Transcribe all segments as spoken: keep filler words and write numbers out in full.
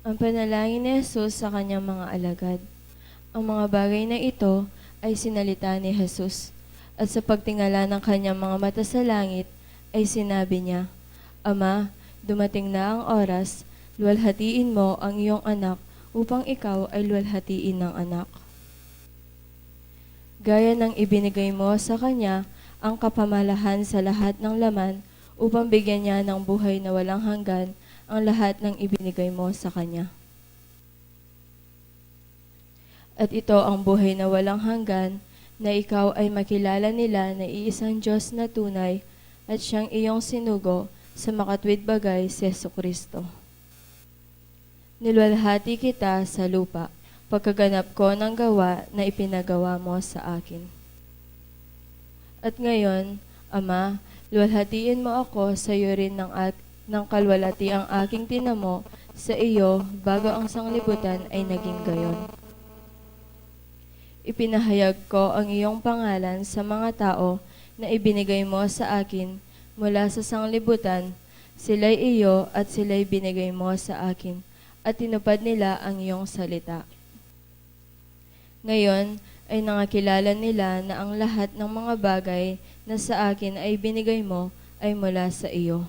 Ang panalangin ni Jesus sa kanyang mga alagad. Ang mga bagay na ito ay sinalita ni Jesus, at sa pagtingala ng kanyang mga mata sa langit, ay sinabi niya, "Ama, dumating na ang oras, luwalhatiin mo ang iyong anak, upang ikaw ay luwalhatiin ng anak." Gaya ng ibinigay mo sa kanya ang kapamalahan sa lahat ng laman, upang bigyan niya ng buhay na walang hanggan ang lahat ng ibinigay mo sa kanya. At ito ang buhay na walang hanggan, na ikaw ay makilala nila na iisang Diyos na tunay, at siyang iyong sinugo sa makatuwid bagay, si Jesucristo. Niluwalhati kita sa lupa, pagkaganap ko ng gawa na ipinagawa mo sa akin. At ngayon, Ama, luwalhatiin mo ako sa yurin ng, ak- ng kaluwalhatiang aking tinamo sa iyo bago ang sanglibutan ay naging gayon. Ipinahayag ko ang iyong pangalan sa mga tao na ibinigay mo sa akin mula sa sanglibutan. Sila'y iyo at sila'y binigay mo sa akin, at tinupad nila ang iyong salita. Ngayon ay nangakilala nila na ang lahat ng mga bagay na sa akin ay binigay mo ay mula sa iyo.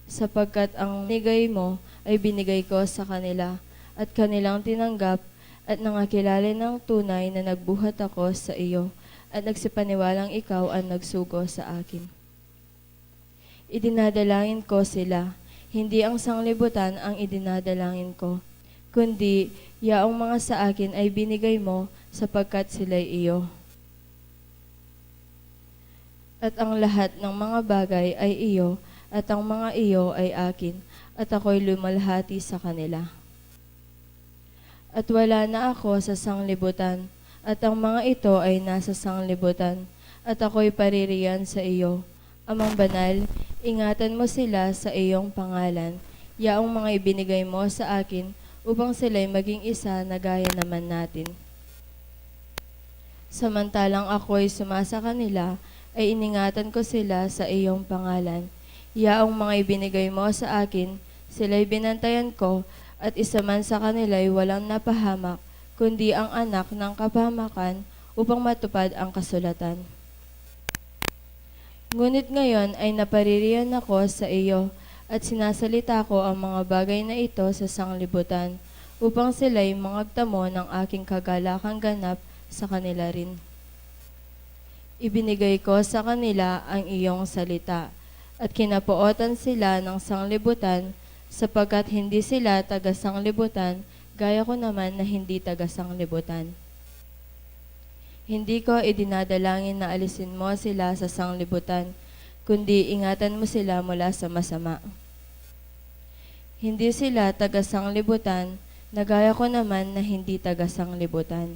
Sapagkat ang binigay mo ay binigay ko sa kanila, at kanilang tinanggap, at nangakilala ng tunay na nagbuhat ako sa iyo, at nagsipaniwalang ikaw ang nagsugo sa akin. Idinadalangin ko sila, hindi ang sanglibutan ang idinadalangin ko, kundi yaong mga sa akin ay binigay mo, sapagkat sila'y iyo. At ang lahat ng mga bagay ay iyo, at ang mga iyo ay akin, at ako'y lumalhati sa kanila. At wala na ako sa sanglibutan, at ang mga ito ay nasa sanglibutan, at ako'y paririyan sa iyo. Amang Banal, ingatan mo sila sa iyong pangalan, yaong mga ibinigay mo sa akin, upang sila'y maging isa na gaya naman natin. Samantalang ako'y sumasa kanila, ay iningatan ko sila sa iyong pangalan. Yaong mga ibinigay mo sa akin, sila'y binantayan ko, at isa man sa kanila'y walang napahamak, kundi ang anak ng kapahamakan, upang matupad ang kasulatan. Ngunit ngayon ay napaririyan ako sa iyo, at sinasalita ko ang mga bagay na ito sa sanglibutan, upang sila'y mangagtamo ng aking kagalakang ganap sa kanila rin. Ibinigay ko sa kanila ang iyong salita, at kinapootan sila ng sanglibutan, sapagkat hindi sila taga-sanglibutan, gaya ko naman na hindi taga-sanglibutan. Hindi ko idinadalangin na alisin mo sila sa sanglibutan, kundi ingatan mo sila mula sa masama. Hindi sila taga-sanglibutan, na gaya ko naman na hindi taga-sanglibutan.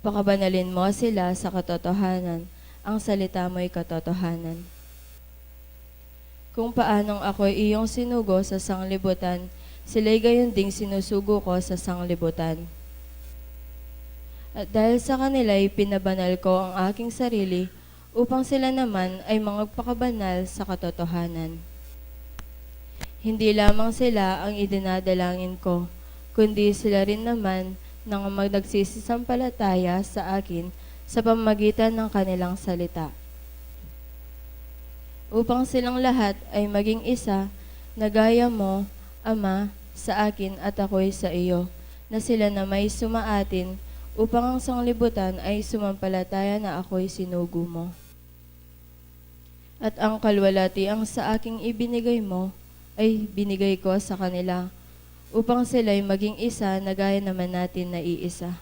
Pakabanalin mo sila sa katotohanan, ang salita mo'y katotohanan. Kung paanong ako'y iyong sinugo sa sanglibutan, sila'y gayon ding sinusugo ko sa sanglibutan. At dahil sa kanila'y pinabanal ko ang aking sarili, upang sila naman ay mangagpakabanal sa katotohanan. Hindi lamang sila ang idinadalangin ko, kundi sila rin naman ng mag-, nagsisisampalataya sa akin sa pamamagitan ng kanilang salita. Upang silang lahat ay maging isa, na gaya mo, Ama, sa akin at ako'y sa iyo, na sila na may sumaatin, upang ang sanglibutan ay sumampalataya na ako'y sinugo mo. At ang kalwalatian sa aking ibinigay mo ay binigay ko sa kanila, upang sila'y maging isa na gaya naman natin na iisa.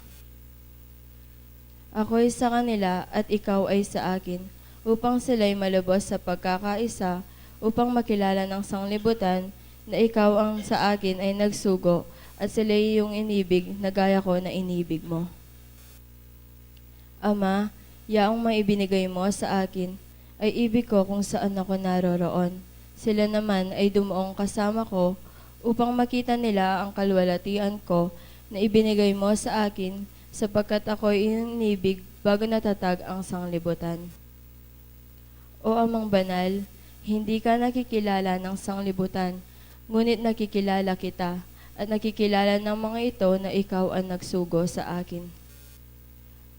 Ako'y sa kanila at ikaw ay sa akin, upang sila'y malubos sa pagkakaisa, upang makilala ng sanglibutan na ikaw ang sa akin ay nagsugo, at sila'y iyong inibig na gaya ko na inibig mo. Ama, yaong maibinigay mo sa akin, ay ibig ko kung saan ako naroroon. Sila naman ay dumuong kasama ko, upang makita nila ang kalwalatian ko na ibinigay mo sa akin, sapagkat ako'y iyong inibig bago natatag ang sanglibutan. O Amang Banal, hindi ka nakikilala ng sanglibutan, ngunit nakikilala kita, at nakikilala ng mga ito na ikaw ang nagsugo sa akin.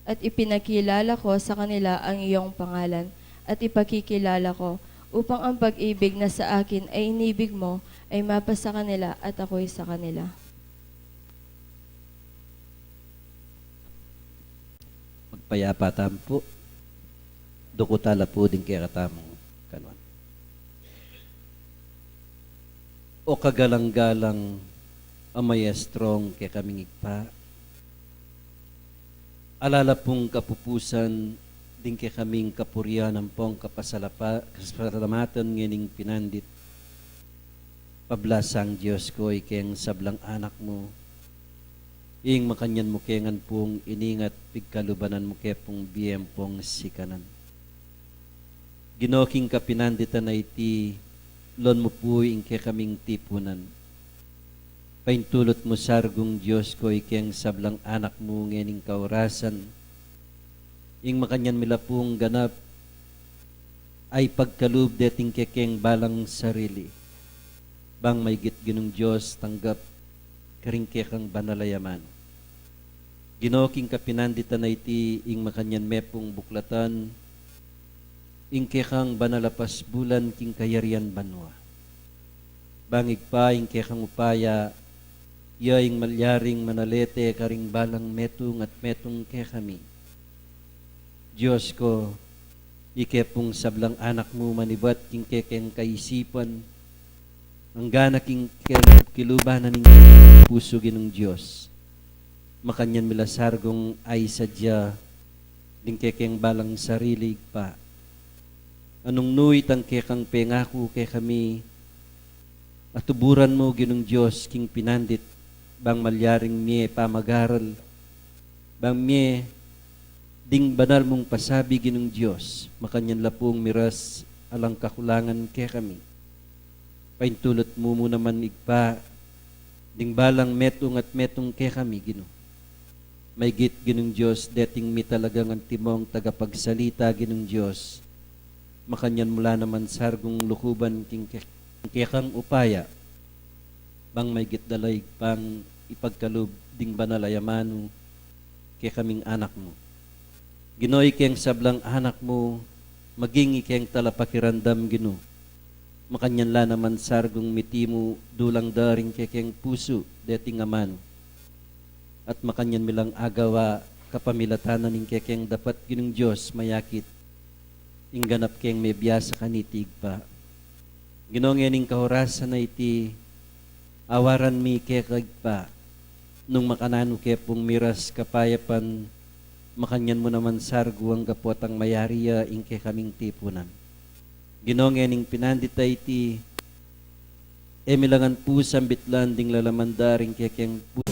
At ipinakilala ko sa kanila ang iyong pangalan, at ipakikilala ko, upang ang pag-ibig na sa akin ay inibig mo ay mapasa kanila at ako'y sa kanila. Magpayapa tamu pu. Duku tala pu ding kekatamung kanuan. O kagalang-galang a maestrong kekaming Ibpa, ala la pung kapupusan ding kekaming kapurian ampong kapasalapa-, kapasalamatan ngening pinandit. Pablasang Dios ko, ikeng sablang anak mu, ing makanyan mu ke ngan pung iningat, pigkalubanan mu ke pung bie ampong sikanan. Ginu, king kapinanditan a iti, loan mu pu ing kekaming tipunan. Paintulut mu, sargung Dios ko, ikeng sablang anak mu ngening kaurasan, ing makanyan mi la pung ganap a ipagkalub deting kekeng balang sarili, bang maygit, Ginung Dios, tanggap karing kekang banal a yaman. Ginu, king kapinanditan a iti, ing makanyan me pung buklatan ing kekang banal a pasbulan king kayarian banua. Bang Ibpa, ing kekang upaya, ya ing malyaring manalete karing balang metung at metung kekami. Dios ko, ike pung sablang anak mu manibat king kekeng kaisipan, angga na king kekeng kiluban na ning pusu, Ginung Dios. Makanyan mi la sargung a isadia ding kekeng balang sarili, Ibpa. Anung nu itang kekang pengaku kekami, atuburan mu, Ginung Dios, king pinandit, bang malyaring mie pamagaral, bang mie ding banal mung pasabi, Ginung Dios, makanyan la pung miras alang kakulangan kekami. Paintulut mu mu naman, Ibpa, ding balang metung at metung kekami, Ginu. Maygit, Ginung Dios, deting mi talagang antimong tagapagsalita, Ginung Dios. Makanyan mu la naman sargung lukuban king ke-, kekang upaya, bang maygit da la Ibpang ipagkalub ding banal a yaman mu kekaming anak mu. Ginu, ikeng sablang anak mu, maging ikeng talapakiramdam, Ginu. Makanyan la naman sargung miti mu dulang da ring kekeng pusu deting amanu. At makanyan mi lang agawa kapamilatan na ning kekeng dapat, Ginung Dios, mayakit ing ganap keng mebiasa kaniti, Ibpa. Ginu, ngening kaurasan a iti, awaran mi keka, Ibpa, nung makananu ke pung miras kapayapan, makanyan mu naman sargu angga potang mayari ya ing kekaming tipunan. Ginu, ngening pinandit a iti, e mi la ngan pu sambitlan ding lalaman da ring kekeng pu-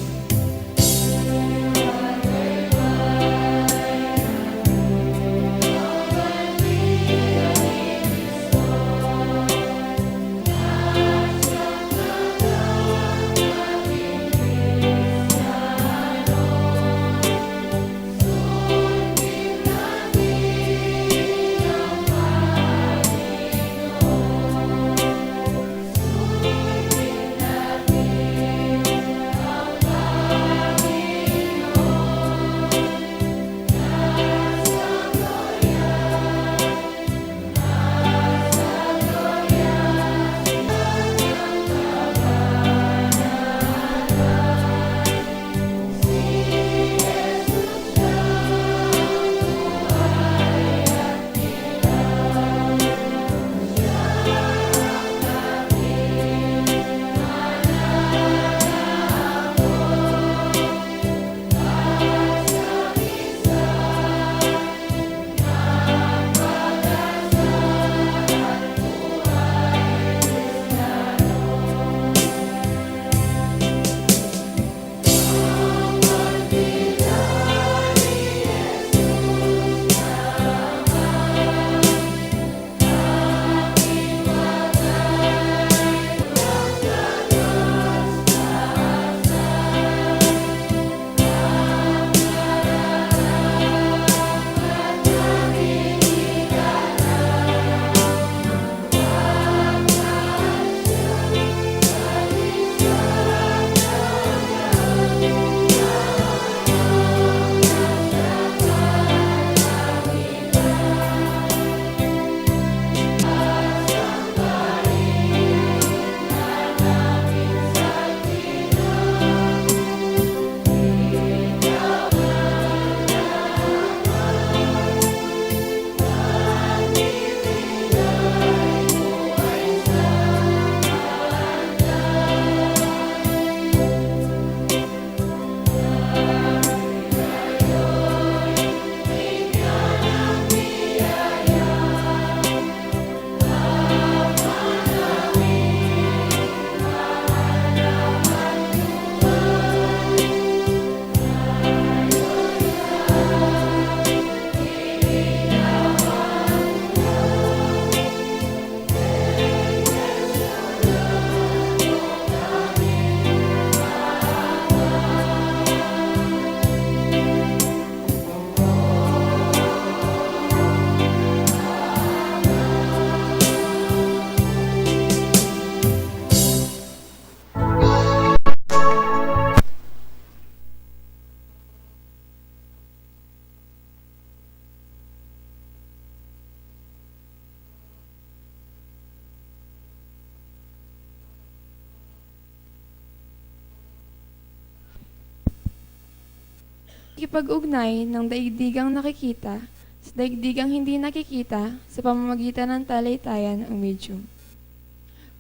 Pakikipag-ugnay ng daigdigang nakikita sa daigdigang hindi nakikita sa pamamagitan ng talitayan o medium.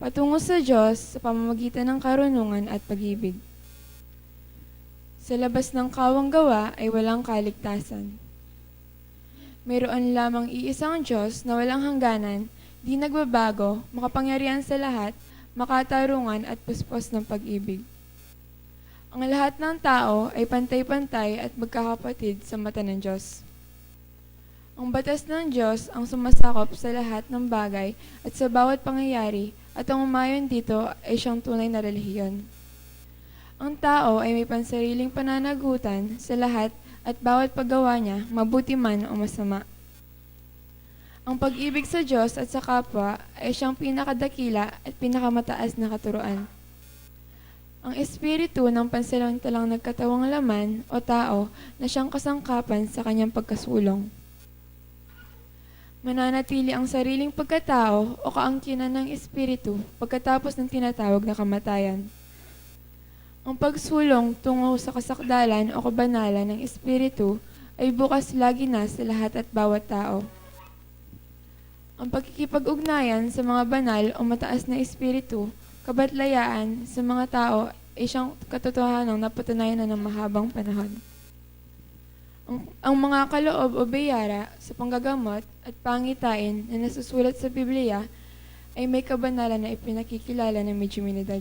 Patungo sa Diyos sa pamamagitan ng karunungan at pag-ibig. Sa labas ng kawang gawa ay walang kaligtasan. Mayroon lamang iisang Diyos na walang hangganan, di nagbabago, makapangyarihan sa lahat, makatarungan at puspos ng pag-ibig. Ang lahat ng tao ay pantay-pantay at magkakapatid sa mata ng Diyos. Ang batas ng Diyos ang sumasakop sa lahat ng bagay at sa bawat pangyayari, at ang umayon dito ay siyang tunay na relihiyon. Ang tao ay may pansariling pananagutan sa lahat at bawat paggawa niya, mabuti man o masama. Ang pag-ibig sa Diyos at sa kapwa ay siyang pinakadakila at pinakamataas na katuruan. Ang espiritu ng pansamantalang nagkatawang laman o tao na siyang kasangkapan sa kanyang pagkasulong. Mananatili ang sariling pagkatao o kaangkinan ng espiritu pagkatapos ng tinatawag na kamatayan. Ang pagsulong tungo sa kasakdalan o kabanalan ng espiritu ay bukas lagi na sa lahat at bawat tao. Ang pakikipag-ugnayan sa mga banal o mataas na espiritu, kabatlayaan sa mga tao ay siyang katotohanang napatunayan na ng mahabang panahon. Ang, ang mga kaloob o biyara sa panggagamot at pangitain na nasusulat sa Biblia ay may kabanalan na ipinakikilala ng mediuminidad.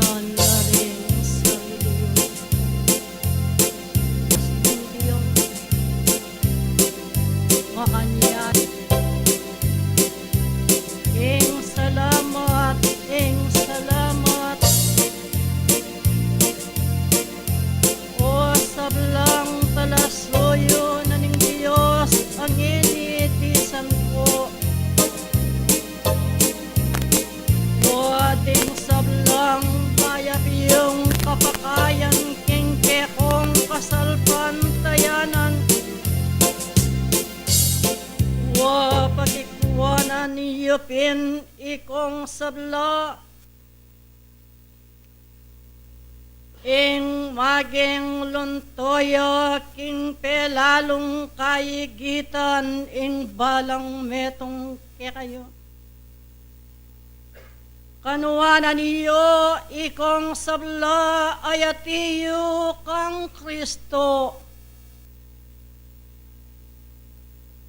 Tan la ring sarili yu. Ing Dios, makanyan. Ing salamat, ing salamat. O sablang talasuyu na ning Dios, a ngeni iti santo. O ding sablang mayap yung kapakayan king kekong kasalpantayanan. O pakikuanan yu pin ikong sabla. Ing maging lunto ya king pelalung kayigitan ing balang metung kekayu. Kanuanan yu ikong sabla a ati yu kang Kristo.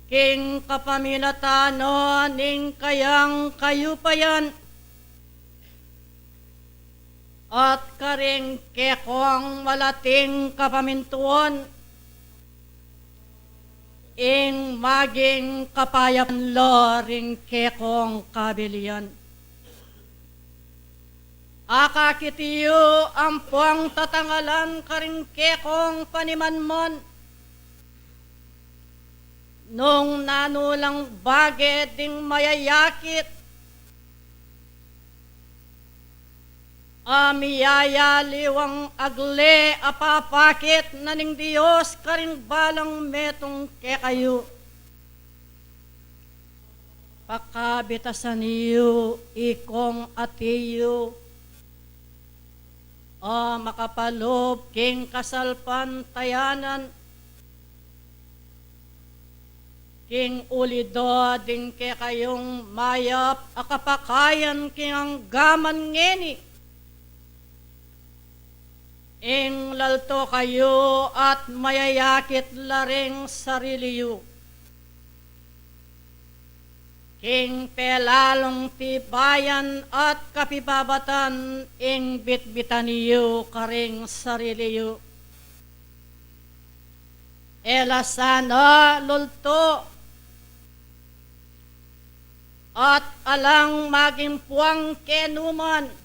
King kapamilatan ning kayang kayupayan, at karing kekong malating kapamintuan, ing maging kapayapan la ring kekong kabilian. Akakit yu ampong tatangalan karing kekong panimanman, nung nanu lang bage ding mayayakit, a miyayaliwang agle a papakit na ning Dios karing balang metung kekayu. Pakabitasan yu ikong ati yu a makapalub king kasalpantayanan, king uli da ding kekayung mayap a kapakayan king anggaman ngeni. Ing lalto kayu at mayayakit la ring sarili yu. King pelalung tibayan at kapibabatan ing bitbitan yu karing sarili yu. E la sana lulto at alang maging puang kenu man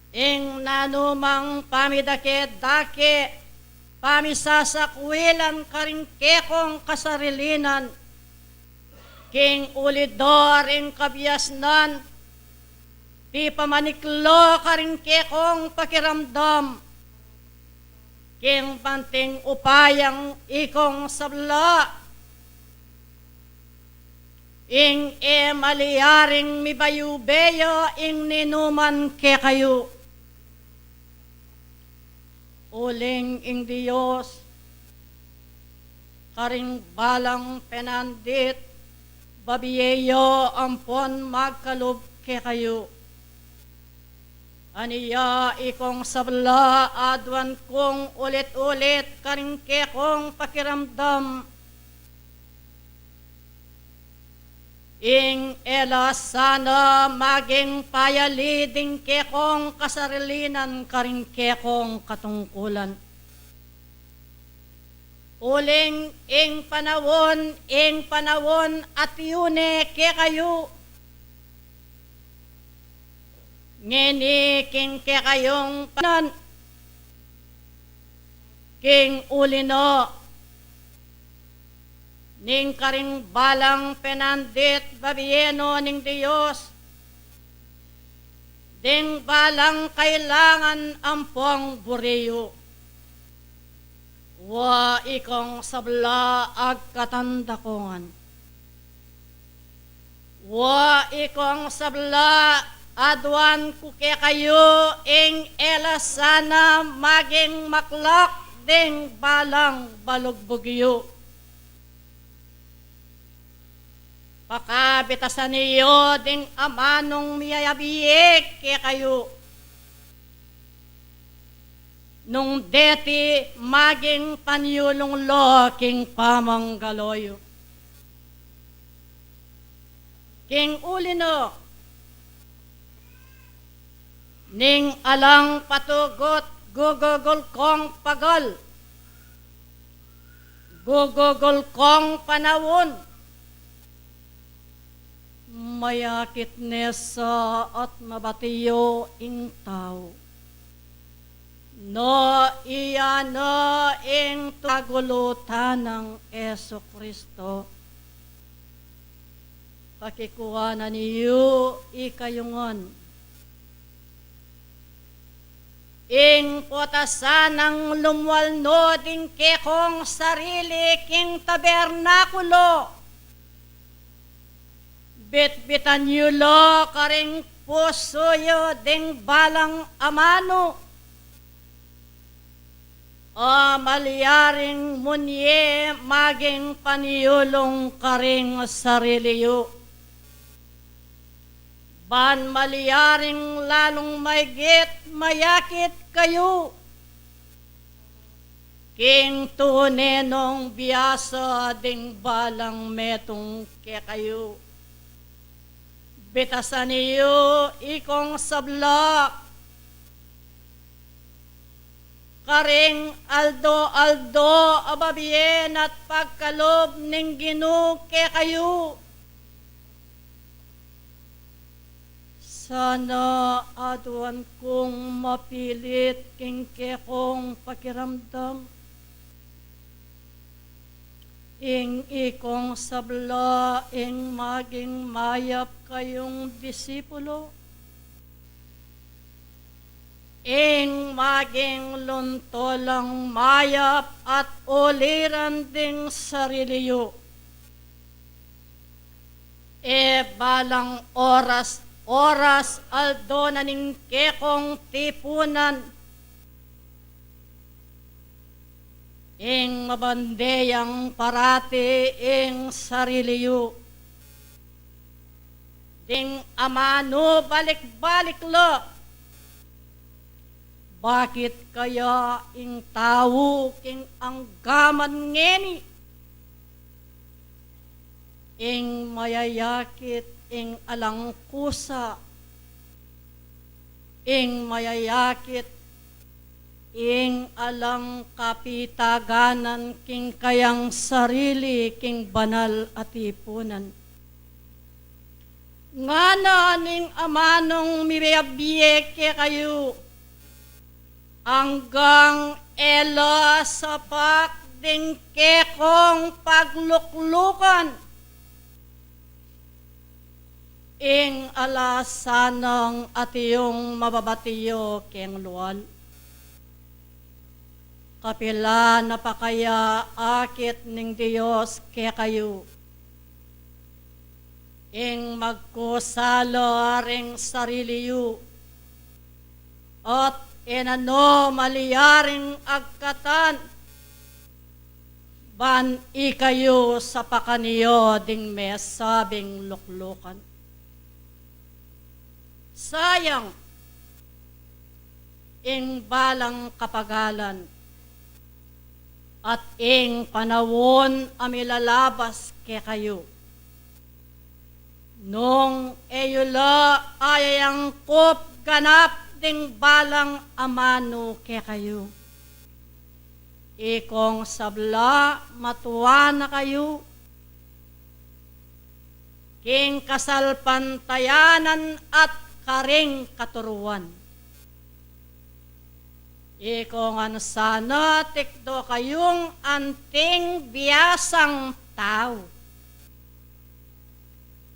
ing nanumang pamidake-dake, pamisasakwilan karing kekong kasarilinan, king uli da ring kabiasnan, pipamanikla karing kekong pakiramdam, king panting upayang ikong sabla, ing e malyaring mibayubaya ing ninuman kekayu. Uling ing Dios, karing balang penandit, babie ya ampon magkalub kekayu. Ania ikong sabla, aduan kung ulit-ulit karing kekong pakiramdam, ing e la sana maging payali ding kekong kasarilinan karing kekong katungkulan. Uling ing panaun, ing panaun atiu ne kekayu. Ngeni king kekayung panan, king uli na ning karing balang penandit, babie no ning Dios ding balang kailangan ampong buri yu. Wa ikong sabla, agkatan da ku ngan. Wa ikong sabla, aduan ku kekayu ing e la sana maging maklak ding balang balugbug yu. Pakabitasan yu ding amanung miyayabie kekayu, nung deti maging panyulung lo king pamanggalo yu. King uli no, Ning alang patugut, gugugul kong pagal, gugugul kong panaun, mayakit ne sa at mabati yu ing tau. No, iya na ing tugulutan nang Jesu Kristo. Pakikuanan yu ikayu ngan. Ing putasan nang lumwal no ding kekong sarili king tabernakulo, bitbitan yu la karing pusu yu ding balang amanu, a malyaring munye maging panyulung karing sarili yu, ban malyaring lalung maigit mayakit kayu king tune nong biasa ding balang metung kekayu. Bitasan yu ikong sabla karing aldo-aldo a babie na't pagkalub ning Ginu kekayu. Sana aduan kung mapilit king kekong pakiramdam, ing ikong sabla ing maging mayap kayung disipulo, ing maging luntulang mayap at uliran ding sarili yu. E balang oras-oras aldo na ning kekong tipunan, ing mabande yang parati ing sarili yu, ding amanu balik-balik la. Bakit kaya ing tau king anggaman ngeni ing mayayakit ing alang kusa, ing mayayakit ing alang kapitaganan king kayang sarili king banal a tipunan? Ngana ning amanung mibie-bie kekayu, anggang e la sapak ding kekong pagluklukan ing ala sanang atiu mababati yu king lual. Kapilan na pa kaya akit ning Dios kekayu ing magkusa la ring sarili yu, at e na no malyaring agkatan ban ikayu sapakan yu ding mesabing luklukan? Sayang, ing balang kapagalan at ing panaun a milalabas kekayu, nung e yu la ayayangkup ganap ding balang amanu kekayu, ikong sabla matua na kayu king kasalpantayanan at karing katuruan. Ikong ngan sana tikdo kayung anting biasang tau,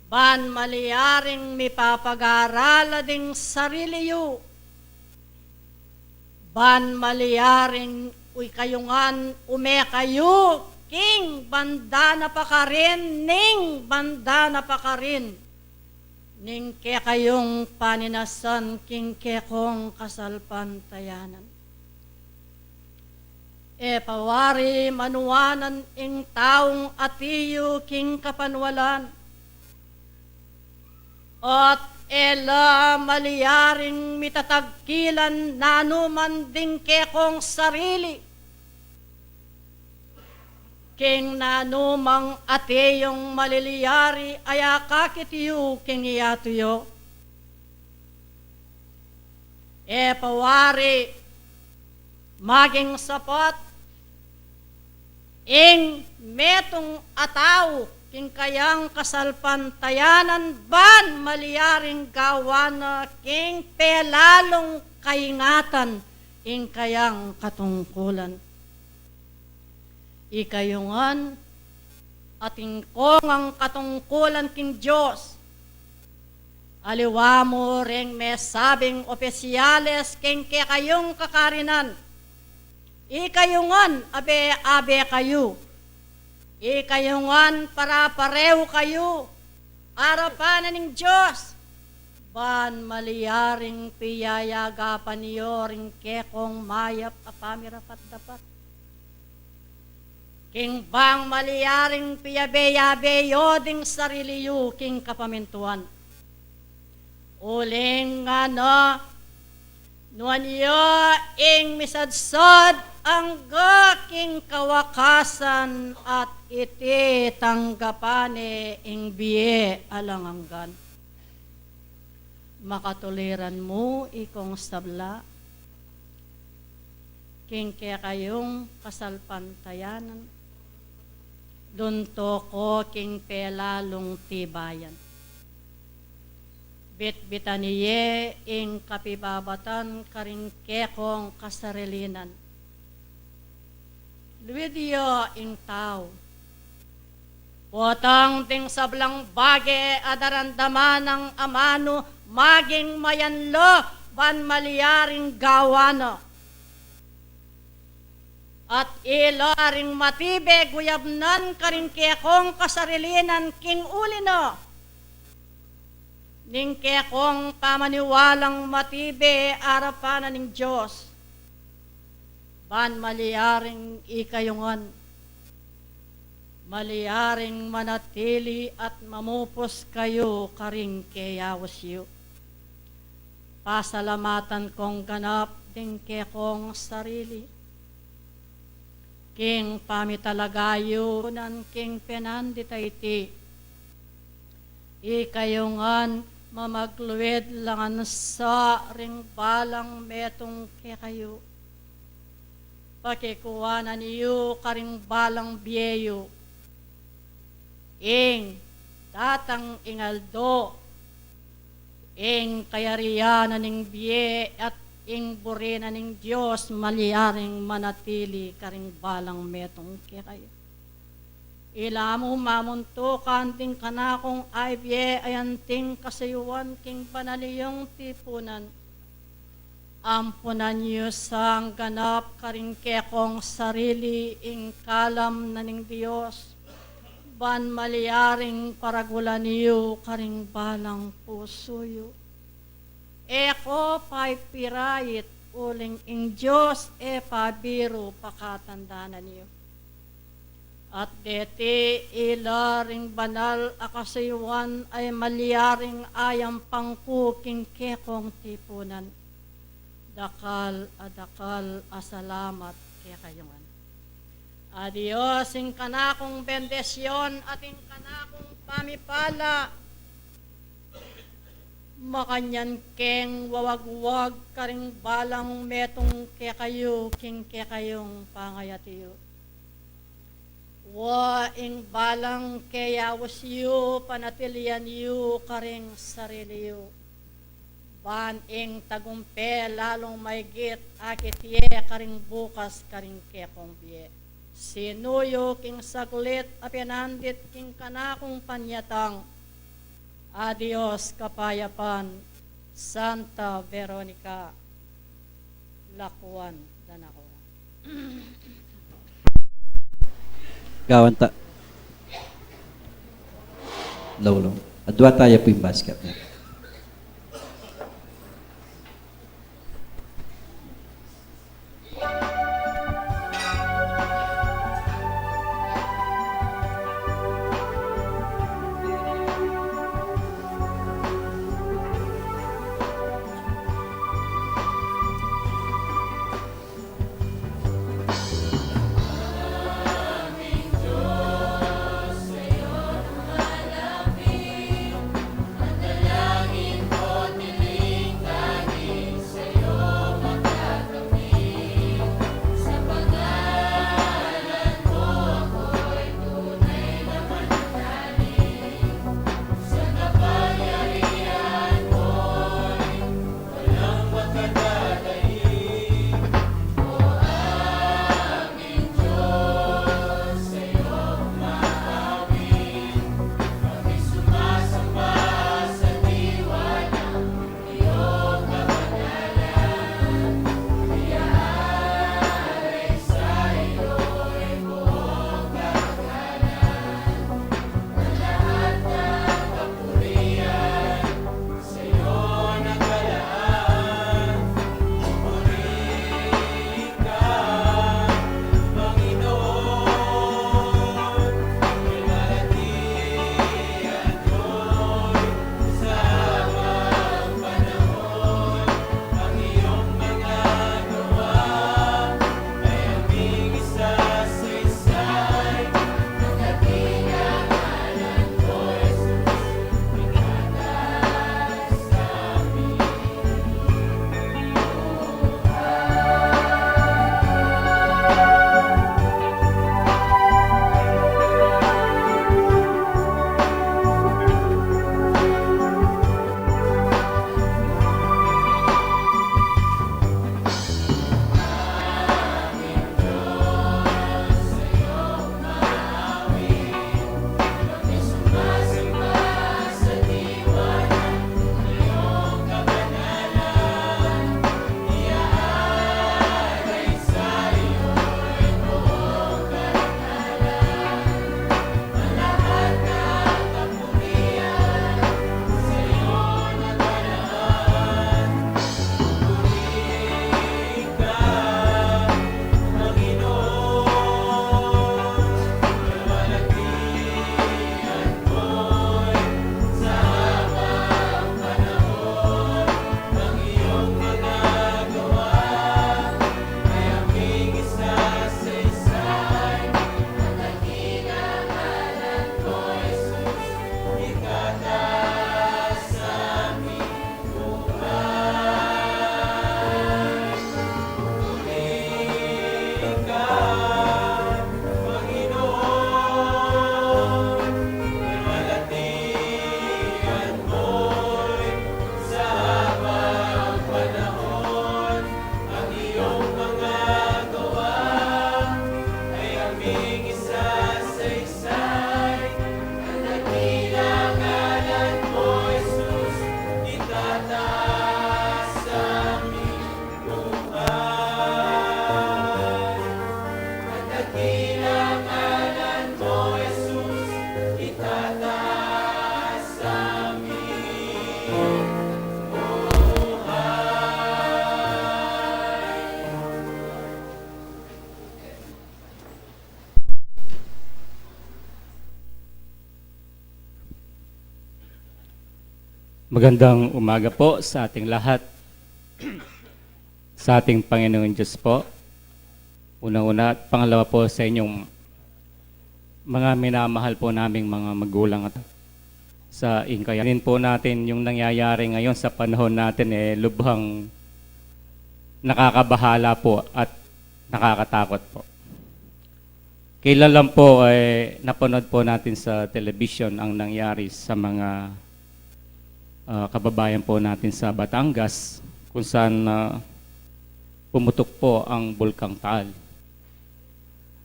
ban malyaring mipapag-aral la ding sarili yu, ban malyaring ikayu ngan ume kayu king banda na pakarin ning banda na pakarin ning kekayung paninasan king kekong kasalpantayanan. E pawari manuanan ing taung atiu king kapanualan, at e la malyaring mitatagkilan nanuman ding kekong sarili king nanumang atiung malilyari a akakit yu king yatu yu. E pawari maging sapat ing metung a tau king kayang kasalpantayanan ban malyaring gawan na king pelalung kaingatan ing kayang katungkulan. Ikayu ngan atin kong ang katungkulan king Dios. Aliwa mu ring mesabing opisyales king kekayung kakarinan. Ikayu ngan abe-abe kayu. Ikayu ngan pare-parehu kayu. Arapan na ning Dios. Ban malyaring piyayagapan yu ring kekong mayap a pamirapat-dapat. King bang malyaring piyabe-yabe yu ding sarili yu king kapamintuan. Uling ngana, nuan yu ing misadsad angga king kawakasan at iti tanggapan ne ing bie alang anggan. Makatuliran mu ikong sabla king kekayung kasalpantayanan. Lunto ko king pelalung tibayan. Bitbitan ye ing kapibabatan karing kekong kasarilinan. Luid ya ing tau. Potang ding sablang bage a daramdaman nang amanu maging mayanla ban malyaring gawan na. At ila ring matibe guyabnan karing kekong kasarilinan king uli na ning kekong pamaniwalang matibe arapan na ning Dios. Ban malyaring ikayu ngan, malyaring manatili at mamupus kayu karing keyaus yu. Pasalamatan kong ganap ding kekong sarili king pamitalaga yu nan king penandit a iti. Ikayu ngan mamagluid la ngan sa ring balang metung kekayu. Pakikuanan yu karing balang bie yu ing datang ing aldo, ing kayarian na ning bie at ing buri na ning Dios malyaring manatili karing balang metung kekayu. Ila mu mamuntukan ding kanakung ibie a anting kasuyuan king banal yung tipunan. Ampunan yu sang ganap karing kekong sarili ing kalam na ning Dios, ban malyaring paragulan yu karing balang pusu yu. E ko paipirait uling ing Dios e pabiru pakatandanan yu. At deti ila ring banal a kasuyuan a malyaring ayampang ku king kekong tipunan. Dakal a dakal a salamat kekayu ngan. A Dios, ing kanakung bendisyon at ing kanakung pamipala, makanyan keng wawagwag karing balang metung kekayu king kekayung pangayat yu. Wa ing balang keyaus yu, panatilian yu karing sarili yu. Ban ing tagumpe lalung maigit akit ye karing bukas karing kekong bie. Sinuyu king saglit a pinandit king kanakung panyatang. A Dios kapayapan, Santa Veronica, lakuan da na ko. Gawan ta. Law, law. Adwa taya pu ing basket na. Magandang umaga po sa ating lahat, sa ating Panginoon Diyos po. Una-una at pangalawa po sa inyong mga minamahal po naming mga magulang at sa ingkayanin po natin yung nangyayari ngayon sa panahon natin, eh, lubhang nakakabahala po at nakakatakot po. Kailan lang po, eh, napanood po natin sa television ang nangyari sa mga, ah, kababayan po natin sa Batangas, kung saan, ah, pumutok po ang Bulkang Taal.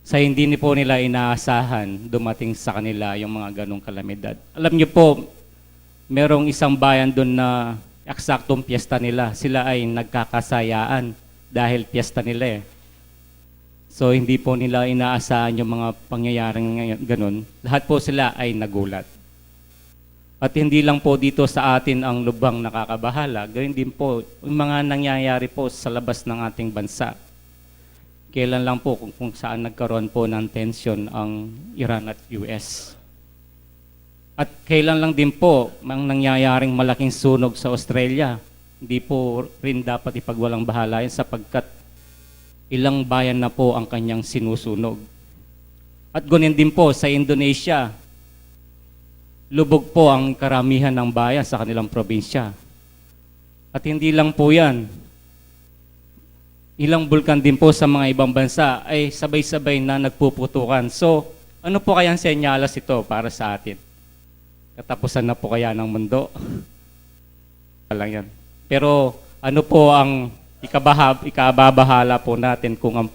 Sa hindi ni po nila inaasahan, dumating sa kanila yung mga ganong kalamidad. Alam niyo po, merong isang bayan doon na eksaktong piyesta nila. Sila ay nagkakasayaan dahil piyesta nila eh. So, hindi po nila inaasahan yung mga pangyayaring ngayon, ganun. Lahat po sila ay nagulat. At hindi lang po dito sa atin ang lubhang nakakabahala, gayon din po yung mga nangyayari po sa labas ng ating bansa. Kailan lang po kung, kung saan nagkaroon po ng tensyon ang Iran at U S. At kailan lang din po ang nangyayaring malaking sunog sa Australia, hindi po rin dapat ipagwalang bahala yan sapagkat ilang bayan na po ang kanyang sinusunog. At ganun din po sa Indonesia, lubog po ang karamihan ng bayan sa kanilang probinsya. At hindi lang po yan, ilang bulkan din po sa mga ibang bansa ay sabay-sabay na nagpuputukan. So, ano po kayang senyales ito para sa atin? Katapusan na po kaya ng mundo? Lang yan. Pero ano po ang ikabaha, ikababahala po natin kung ang,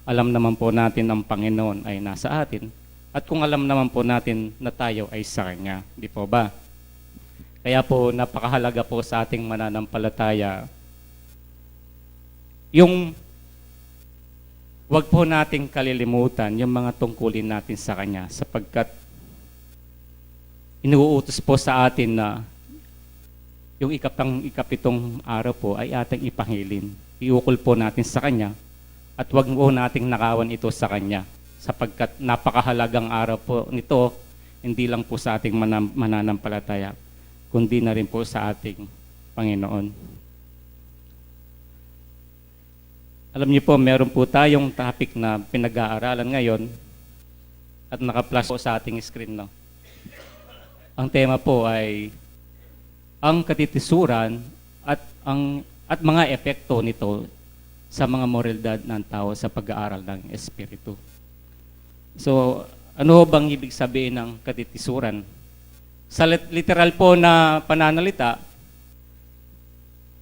alam naman po natin ang Panginoon ay nasa atin at kung alam naman po natin na tayo ay sa Kanya? Di po ba? Kaya po, napakahalaga po sa ating mananampalataya yung wag po nating kalilimutan yung mga tungkulin natin sa Kanya, sapagkat inuutos po sa atin na yung ikapang, ikapitong araw po ay ating ipangilin. Iukol po natin sa Kanya at wag po nating nakawan ito sa Kanya, sapagkat napakahalagang araw po nito, hindi lang po sa ating manam-, mananampalataya, kundi na rin po sa ating Panginoon. Alam niyo po, meron po tayong topic na pinag-aaralan ngayon at naka-flash po sa ating screen, no? Ang tema po ay ang katitisuran at ang, at mga epekto nito sa mga moralidad ng tao sa pag-aaral ng Espiritu. So, ano ho bang ibig sabihin ng katitisuran? Sa lit-, literal po na pananalita,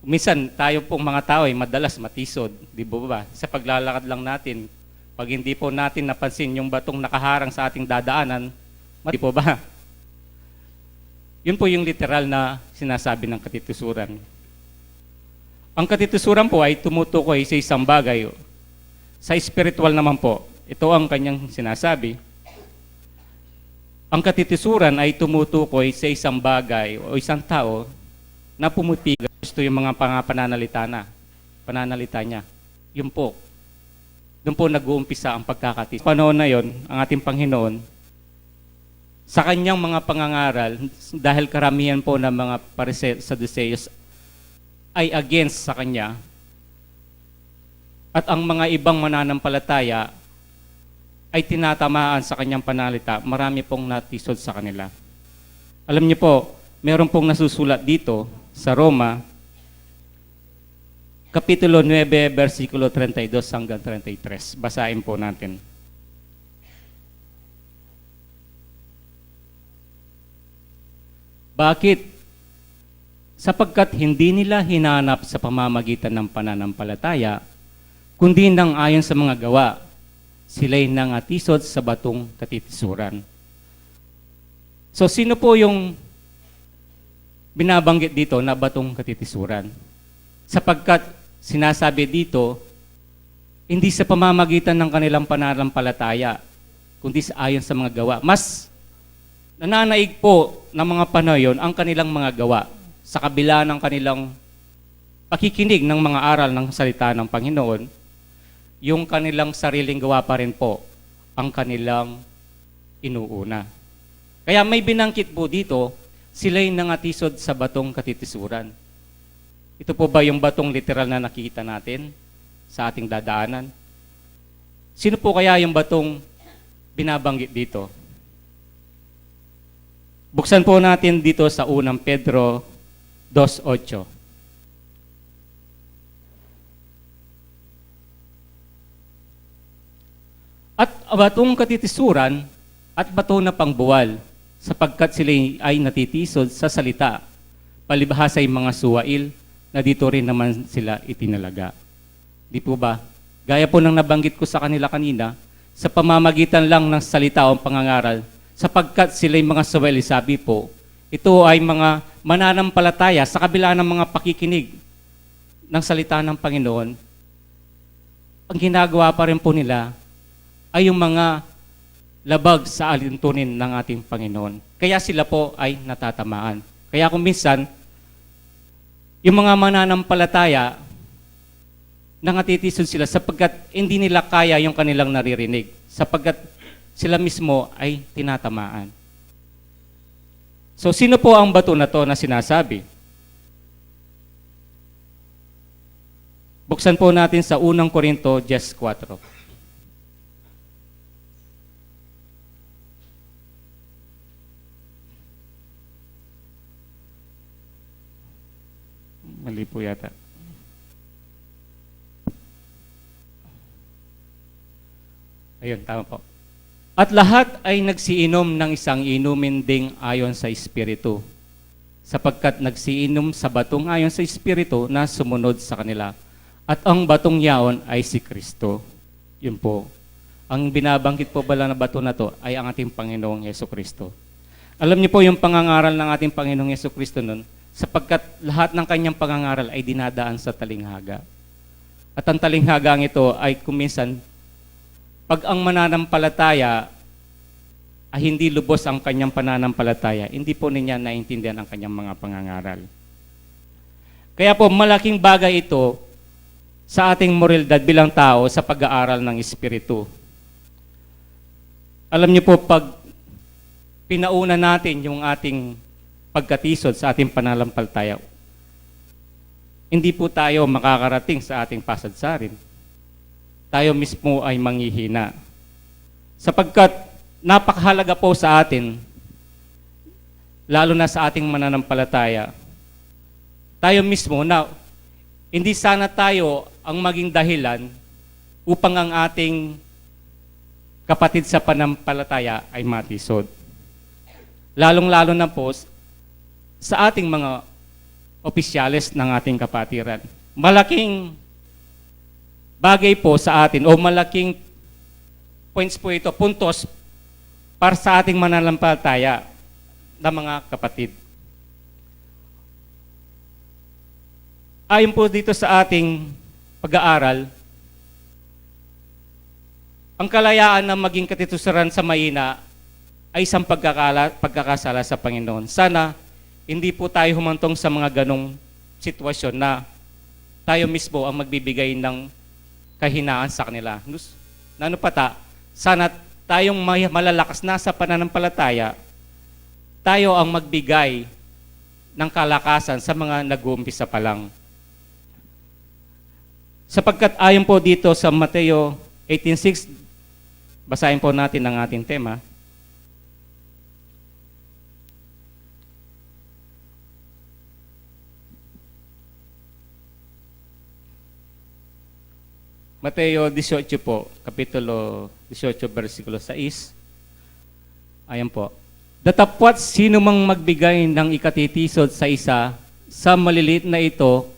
minsan tayo pong mga tao ay madalas matisod, di ba ba? Sa paglalakad lang natin, pag hindi po natin napansin yung batong nakaharang sa ating dadaanan, mati po ba? Yun po yung literal na sinasabi ng katitisuran. Ang katitisuran po ay tumutukoy sa isang bagay. Sa espiritual naman po, ito ang kanyang sinasabi. Ang katitisuran ay tumutukoy sa isang bagay o isang tao na pumipigil gusto yung mga panga-, pananalita na, pananalita niya. Yun po. Doon po nag-uumpisa ang pagkakati. Panahon na yon, ang ating Panginoon, sa kanyang mga pangangaral, dahil karamihan po ng mga Parise-, Saduseos ay against sa kanya, at ang mga ibang mananampalataya ay tinatamaan sa kanyang panalita, marami pong natisod sa kanila. Alam niyo po, meron pong nasusulat dito sa Roma, Kapitulo nuebe, bersikulo treinta y dos hanggang treinta y tres. Basahin po natin. Bakit? Sapagkat hindi nila hinanap sa pamamagitan ng pananampalataya, kundi nang ayon sa mga gawa, sila'y nangatisod sa batong katitisuran. So, sino po yung binabanggit dito na batong katitisuran? Sapagkat sinasabi dito, hindi sa pamamagitan ng kanilang pananampalataya, kundi sa, ayon sa mga gawa. Mas nananaig po ng mga panahon ang kanilang mga gawa sa kabila ng kanilang pakikinig ng mga aral ng salita ng Panginoon, yung kanilang sariling gawa pa rin po ang kanilang inuuna. Kaya may binanggit po dito, sila'y nangatisod sa batong katitisuran. Ito po ba yung batong literal na nakikita natin sa ating dadaanan? Sino po kaya yung batong binabanggit dito? Buksan po natin dito sa unang Pedro dos otso. At batong katitisuran at bato na pangbuwal, sapagkat sila ay natitisod sa salita, palibhasa ay mga suwail na dito rin naman sila itinalaga. Di po ba? Gaya po ng nabanggit ko sa kanila kanina, sa pamamagitan lang ng salita o pangangaral, sapagkat sila'y mga suwail, sabi po, ito ay mga mananampalataya sa kabila ng mga pakikinig ng salita ng Panginoon, ang ginagawa pa rin po nila ay yung mga labag sa alintunin ng ating Panginoon. Kaya sila po ay natatamaan. Kaya kung minsan, yung mga mananampalataya, nangatitisun sila sapagkat hindi nila kaya yung kanilang naririnig, sapagkat sila mismo ay tinatamaan. So, sino po ang bato na to na sinasabi? Buksan po natin sa unang Korinto diyes kwatro. Mali po yata. Ayun, tama po. At lahat ay nagsiinom ng isang inumin ding ayon sa Espiritu, sapagkat nagsiinom sa batong ayon sa Espiritu na sumunod sa kanila. At ang batong yaon ay si Kristo. Yun po. Ang binabanggit po pala na bato na to ay ang ating Panginoong Yesu Kristo. Alam niyo po yung pangangaral ng ating Panginoong Yesu Kristo nun, sapagkat lahat ng kanyang pangangaral ay dinadaan sa talinghaga. At ang talinghagang ito ay kuminsan, pag ang mananampalataya ay hindi lubos ang kanyang pananampalataya, hindi po niya naintindihan ang kanyang mga pangangaral. Kaya po, malaking bagay ito sa ating moralidad bilang tao sa pag-aaral ng Espiritu. Alam niyo po, pag pinauna natin yung ating pagkatisod sa ating pananampalataya, hindi po tayo makakarating sa ating pasadsarin. Tayo mismo ay manghihina. Sapagkat napakahalaga po sa atin, lalo na sa ating mananampalataya, tayo mismo na hindi sana tayo ang maging dahilan upang ang ating kapatid sa pananampalataya ay matisod. Lalong-lalo na po s-, sa ating mga opisyales ng ating kapatiran. Malaking bagay po sa atin o malaking points po ito, puntos para sa ating mananampalataya na mga kapatid. Ayon po dito sa ating pag-aaral, ang kalayaan na maging katitusuran sa mahina ay isang pagkakala-, pagkakasala sa Panginoon. Sana hindi po tayo humantong sa mga ganong sitwasyon na tayo mismo ang magbibigay ng kahinaan sa kanila. Nus-, nanu pa ta, sana tayong may-, malalakas na sa pananampalataya, tayo ang magbigay ng kalakasan sa mga nag-uumpisa pa lang. Sapagkat ayon po dito sa Mateo eighteen six, basahin po natin ang ating tema. Mateo dieciocho po, kapitulo dieciocho, bersikulo sais. Ayan po. Datapwat sino mang magbigay ng ikatitisod sa isa sa maliliit na ito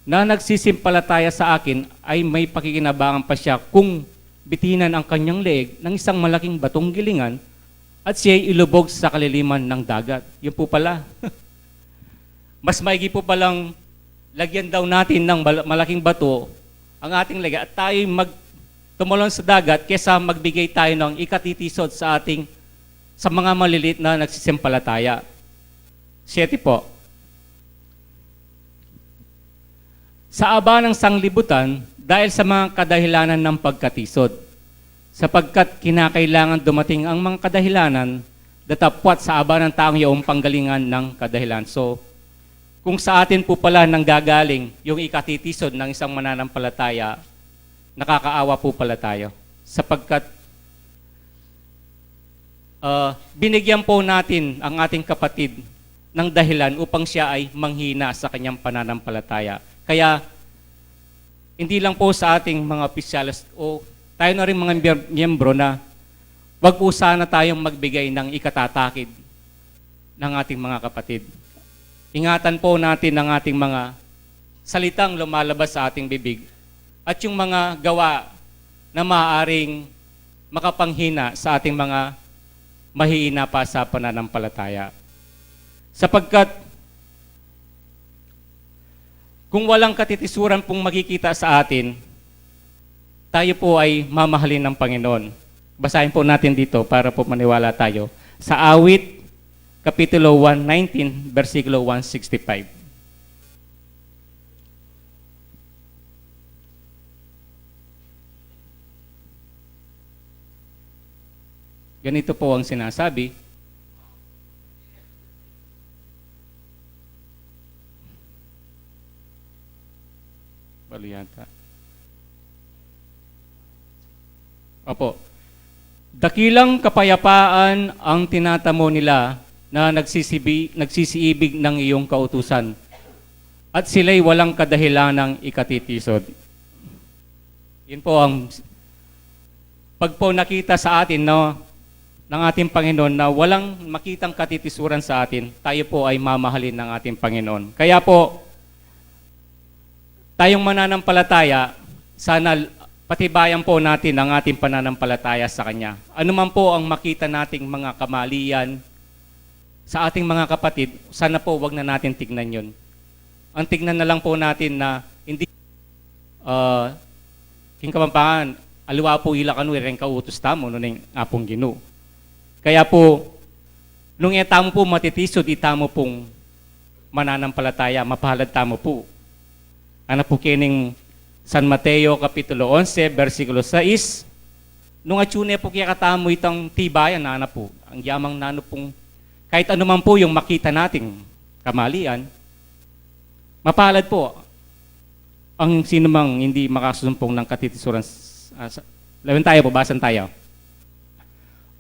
na nagsisimpalataya sa akin, ay may pakikinabangan pa siya kung bitinan ang kanyang leeg ng isang malaking batong gilingan at siya'y ilubog sa kaliliman ng dagat. Yun po pala. Mas maigi po palang lagyan daw natin ng mal-, malaking bato ang ating leeg at tayo'y mag-, tumalon sa dagat kesa magbigay tayo ng ikatitisod sa ating, sa mga maliliit na nagsisimpalataya. Siyete po. Sa aba ng sanglibutan, dahil sa mga kadahilanan ng pagkatisod, sapagkat kinakailangan dumating ang mga kadahilanan datapwat sa aba ng taong yaong panggalingan ng kadahilan. So, kung sa atin po pala nanggagaling yung ikatitisod ng isang mananampalataya, nakakaawa po pala tayo. Sapagkat, ah, binigyan po natin ang ating kapatid ng dahilan upang siya ay manghina sa kanyang pananampalataya. Kaya, hindi lang po sa ating mga opisyales o tayo na rin mga miyem-, miyembro na wag po sana tayong magbigay ng ikatatakid ng ating mga kapatid. Ingatan po natin ang ating mga salitang lumalabas sa ating bibig at yung mga gawa na maaaring makapanghina sa ating mga mahihina pa sa pananampalataya. Sapagkat kung walang katitisuran pong makikita sa atin, tayo po ay mamahalin ng Panginoon. Basahin po natin dito para po maniwala tayo. Sa Awit, Kapitulo one nineteen, bersikulo one sixty-five. Ganito po ang sinasabi. Mali yata. Opo. Dakilang kapayapaan ang tinatamo nila na nagsisibi-, nagsisiibig ng iyong kautusan, at sila'y walang kadahilanang ikatitisod. Yun po ang pag po nakita sa atin, no, ng ating Panginoon na walang makitang katitisuran sa atin, tayo po ay mamahalin ng ating Panginoon. Kaya po, tayong mananampalataya, sana patibayan po natin ang ating pananampalataya sa Kanya. Ano man po ang makita nating mga kamalian sa ating mga kapatid, sana po wag na natin tignan yun. Ang tignan na lang po natin na hindi, ah, king Kapampangan, aliwa po ila kanu, reng kautus tamu, nune ing Apung Ginu. Kaya po, nung e tamu po matitisod, itamu pong mananampalataya, mapalad tamu po. Ana po kening San Mateo Kapitulo onse, bersikulo sais, nung atyu ne po kekatamu itang tibayan, ana po, agyang nanu pong, kahit anuman po yung makita nating kamalian, mapalad po ang sinumang hindi makasumpong ng katitisuran s-, ah, sa, lawen tayo po, basan tayo.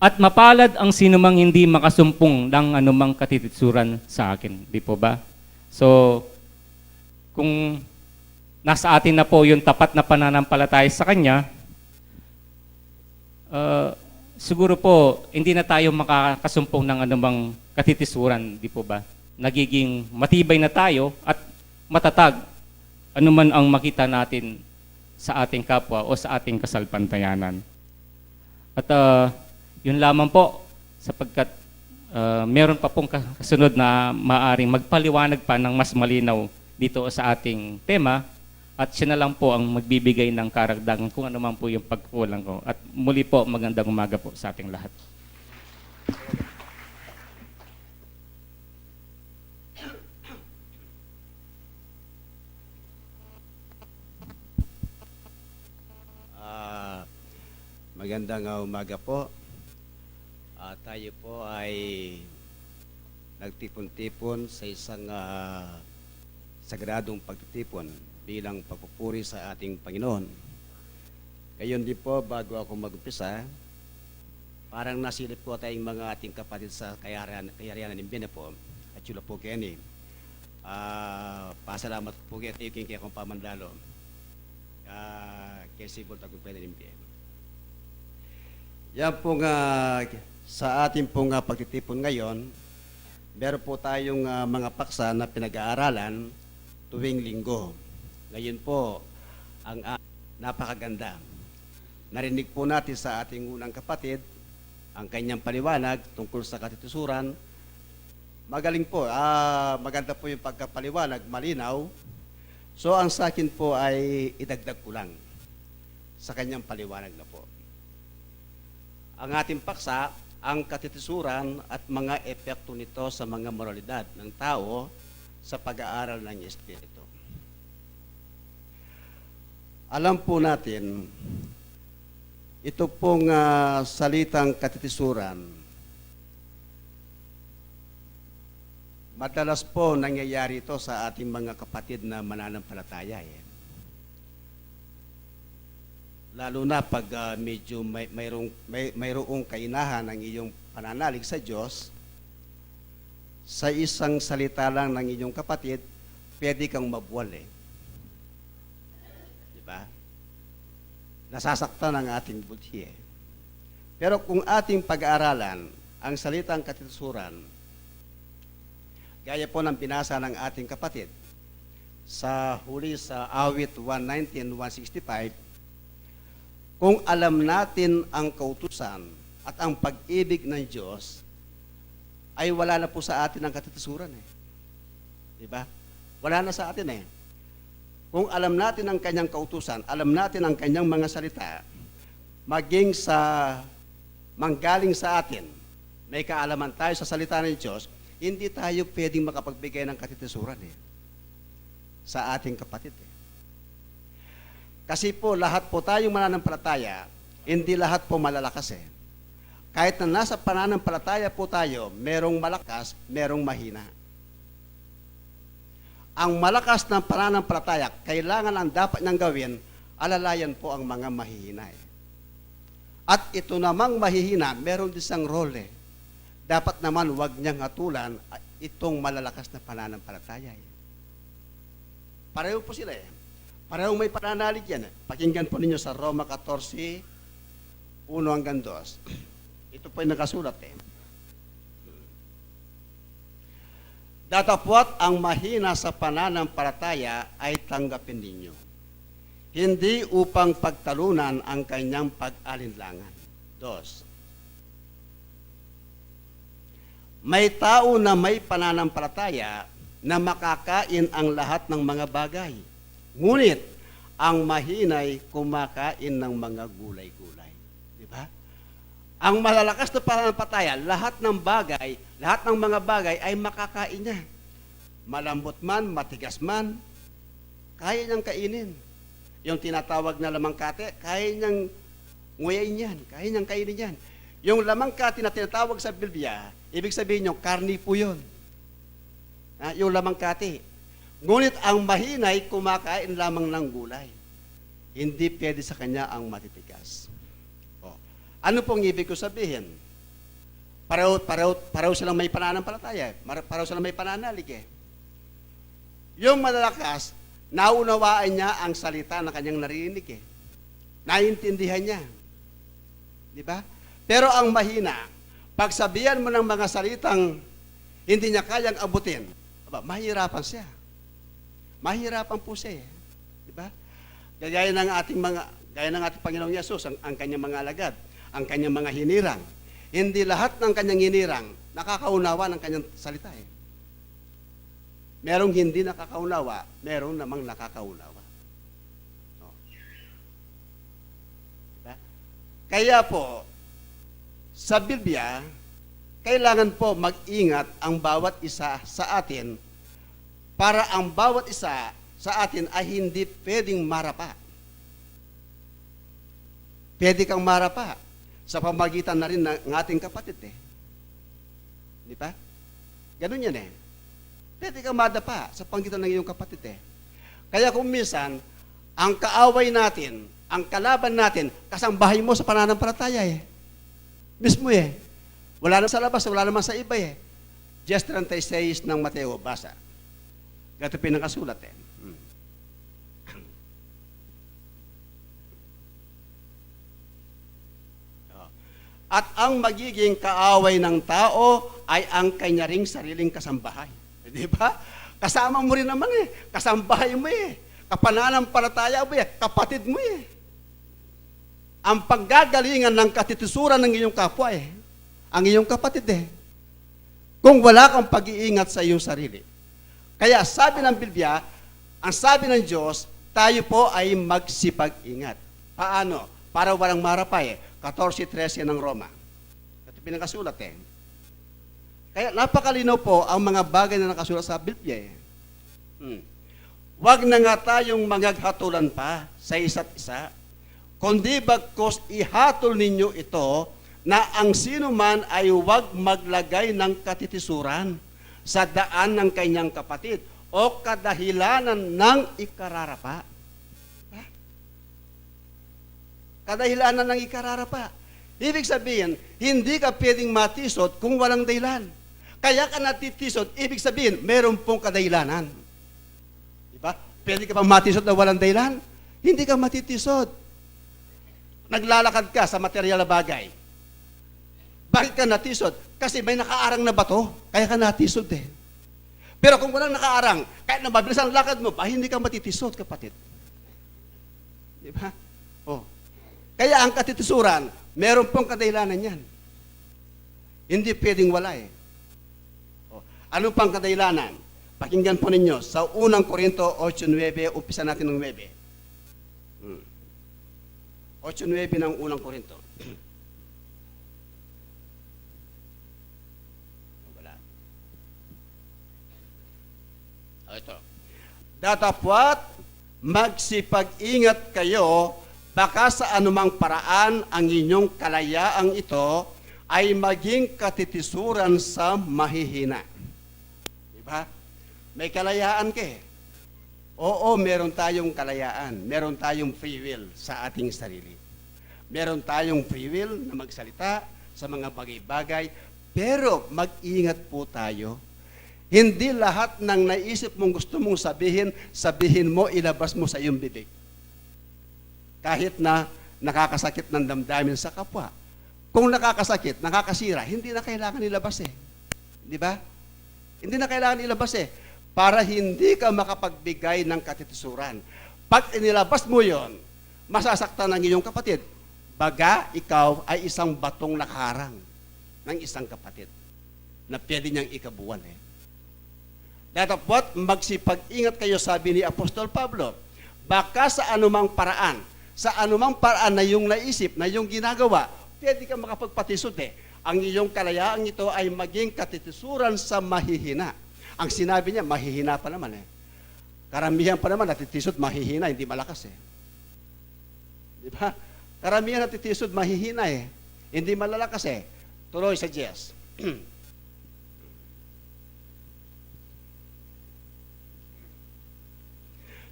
At mapalad ang sinumang hindi makasumpong ng anumang katitisuran sa akin. Di po ba? So, kung nasa atin na po yung tapat na pananampalataya sa Kanya, ah, siguro po, hindi na tayo makakasumpong ng anumang katitisuran, di po ba? Nagiging matibay na tayo at matatag anuman ang makita natin sa ating kapwa o sa ating kasalpantayanan. At, ah, yun lamang po, sapagkat, ah, meron pa pong ka-, kasunod na maaring magpaliwanag pa ng mas malinaw dito sa ating tema, at siya na lang po ang magbibigay ng karagdagan kung ano man po yung pagkulang ko. At muli po, magandang umaga po sa ating lahat. Ah, magandang, ah, umaga po. Ah, tayo po ay nagtipon-tipon sa isang, ah, sagradong pagtitipon bilang pagpupuri sa ating Panginoon. Gayon din po, bago ako mag-umpisa, parang nasilip ko tayong mga ating kapatid sa kayarian, kayarian ng Bine po, at sila po keni. Ah, pasalamat po kaya tayo king kaya kong pamandalo. Ah, kaya si Bol Tagumpay na rin kayo. Yan pong, ah, sa ating pong, ah, pagtitipon ngayon, meron po tayong, ah, mga paksa na pinag-aaralan tuwing linggo. Ngayon po, ang, ah, napakaganda. Narinig po natin sa ating unang kapatid ang kanyang paliwanag tungkol sa katitisuran. Magaling po, ah, maganda po yung pagkapaliwanag, malinaw. So, ang sa akin po ay idagdag ko lang sa kanyang paliwanag na po. Ang ating paksa, ang katitisuran at mga epekto nito sa mga moralidad ng tao sa pag-aaral ng Espiritu. Alam po natin, ito pong, ah, salitang katitisuran, Madalas po nangyayari ito sa ating mga kapatid na mananampalataya, eh. Lalo na pag, ah, medyo may, mayroong, may, mayroong kainahan ang iyong pananalig sa Diyos, sa isang salita lang ng inyong kapatid, pwede kang mabuwal, eh. Di ba? Nasasaktan ang ating budhi, eh. Pero kung ating pag-aaralan ang salitang katitusuran, gaya po ng binasa ng ating kapatid sa huli sa Awit one nineteen, one sixty-five, kung alam natin ang kautusan at ang pag-ibig ng Diyos, ay wala na po sa atin ang katitusuran, eh. Di ba? Wala na sa atin, eh. Kung alam natin ang kanyang kautusan, alam natin ang kanyang mga salita, maging sa manggaling sa atin, may kaalaman tayo sa salita ng Diyos, hindi tayo pwedeng makapagbigay ng katitusuran, eh, sa ating kapatid, eh. Kasi po, lahat po tayong mananampalataya, hindi lahat po malalakas, eh. Kahit na nasa pananampalataya po tayo, merong malakas, merong mahina. Ang malakas ng pananampalataya, kailangan ang dapat niyang gawin, alalayan po ang mga mahihina, eh. At ito namang mahihina, meron din siyang role, eh. Dapat naman wag niyang hatulan, ah, itong malalakas na pananampalataya, eh. Pareho po sila, eh. Parehong may pananalig yan, eh. Pakinggan po ninyo sa Roma katorse, uno hanggang dos. Ito po ay nakasulat, eh. Datapwat ang mahina sa pananampalataya ay tanggapin ninyo, hindi upang pagtalunan ang kanyang pag-alinlangan. Dos, may tao na may pananampalataya na makakain ang lahat ng mga bagay, ngunit ang mahina'y kumakain ng mga gulay-gulay. Di ba? Ang malalakas na pananampalataya, lahat ng bagay, lahat ng mga bagay ay makakain niya. Malambot man, matigas man, kaya niyang kainin. Yung tinatawag na lamangkate, kaya niyang nguyain yan, kaya niyang kainin yan. Yung lamangkate na tinatawag sa Biblia, ibig sabihin yung karni po yun. Ah, yung lamangkate. Ngunit ang mahina'y kumakain lamang ng gulay. Hindi pwede sa kanya ang matitigas. O. Ano pong ibig ko sabihin? Pareho, pareho, pareho silang may pananampalataya, eh. Mar-, pareho silang may pananalig, eh. Yung malalakas, naunawaan niya ang salita na kanyang naririnig, eh. Naiintindihan niya. Di ba? Pero ang mahina, pagsabihan mo ng mga salitang hindi niya kayang abutin, aba, mahihirapan siya. Mahihirapan po siya, eh. Di ba? Gaya ng ating mga, gaya ng ating Panginoong Yesus, ang, ang kanyang mga alagad, ang kanyang mga hinirang. Hindi lahat ng kanyang hinirang nakakaunawa ng kanyang salita, eh. Merong hindi nakakaunawa, merong namang nakakaunawa. O. Diba? Kaya po, sa Biblia, kailangan po mag-ingat ang bawat isa sa atin para ang bawat isa sa atin ay hindi pwedeng marapa. Pwede kang marapa sa pamagitan na rin ng, ng ating kapatid, eh. Di ba? Ganun yan, eh. Pwede kang madapa sa pamagitan ng iyong kapatid, eh. Kaya kung minsan, ang kaaway natin, ang kalaban natin, kasambahay mo sa pananampalataya, eh. Mismo, eh. Wala na sa labas, wala naman sa iba, eh. Diyes treinta y seis ng Mateo, basa. Ganito pinakasulat, eh. Hmm. O. At ang magiging kaaway ng tao ay ang kanya ring sariling kasambahay. Di ba? Kasama mo rin naman, eh. Kasambahay mo, eh. Kapananampalataya mo, eh. Kapatid mo, eh. Ang panggagalingan ng katitusuran ng iyong kapwa, eh. Ang iyong kapatid, eh. Kung wala kang pag-iingat sa iyong sarili. Kaya sabi ng Biblia, ang sabi ng Diyos, tayo po ay magsipag-ingat. Paano? Para walang marapa, eh. Katorse trese ng Roma. Ito pinakasulat, eh. Kaya napakalinaw po ang mga bagay na nakasulat sa Biblia, eh. Hmm. Huwag na nga tayong mangaghatulan pa sa isa't isa, kundi bagkus ihatol ninyo ito na ang sinuman ay huwag maglagay ng katitisuran sa daan ng kanyang kapatid o kadahilanan ng ikararapa. Kadahilanan ng ikararapa. Ibig sabihin, hindi ka pwedeng matisod kung walang dahilan. Kaya ka natisod, ibig sabihin, meron pong kadahilanan. Di ba? Pwede ka bang matisod na walang dahilan? Hindi ka matitisod. Naglalakad ka sa material na bagay. Bakit ka natisod? Kasi may nakaarang na bato, kaya ka natisod eh. Pero kung walang nakaarang, kahit na mabilis ang lakad mo, ba, hindi ka matitisod, kapatid. Di ba? Oh. Kaya ang katitisuran, meron pong kadahilanan yan. Hindi pwedeng wala eh. Oh. Ano pang kadahilanan? Pakinggan po ninyo sa unang Korinto otso nuebe, umpisa natin ng nuebe. Hmm. Otso nuebe ng unang Korinto. Wala. O, ito. Datapwat magsipag-ingat kayo, baka sa anumang paraan ang inyong kalayaang ito ay maging katitisuran sa mahihina. Di ba? May kalayaan ka eh. Oo, meron tayong kalayaan. Meron tayong free will sa ating sarili. Meron tayong free will na magsalita sa mga bagay-bagay. Pero mag-ingat po tayo. Hindi lahat ng naisip mong gusto mong sabihin, sabihin mo, ilabas mo sa iyong bibig. Kahit na nakakasakit ng damdamin sa kapwa. Kung nakakasakit, nakakasira, hindi na kailangan ilabas eh. Di ba? Hindi na kailangan ilabas eh. Para hindi ka makapagbigay ng katitisuran. Pag inilabas mo yon, masasaktan ang iyong kapatid. Baga ikaw ay isang batong nakaharang ng isang kapatid na pwede niyang ikabuwal eh. Datapwat magsipag-ingat kayo, sabi ni Apostol Pablo. Baka sa anumang paraan, sa anumang paraan na iyong naisip, na iyong ginagawa, pwede kang makapagpatisod eh. Ang iyong kalayaang ito ay maging katitisuran sa mahihina. Ang sinabi niya, mahihina pa naman eh. Karamihan pa naman natitisod, mahihina, hindi malakas eh. Di ba? Karamihan natitisod, mahihina eh. Hindi malalakas eh. Tuloy sa diyes.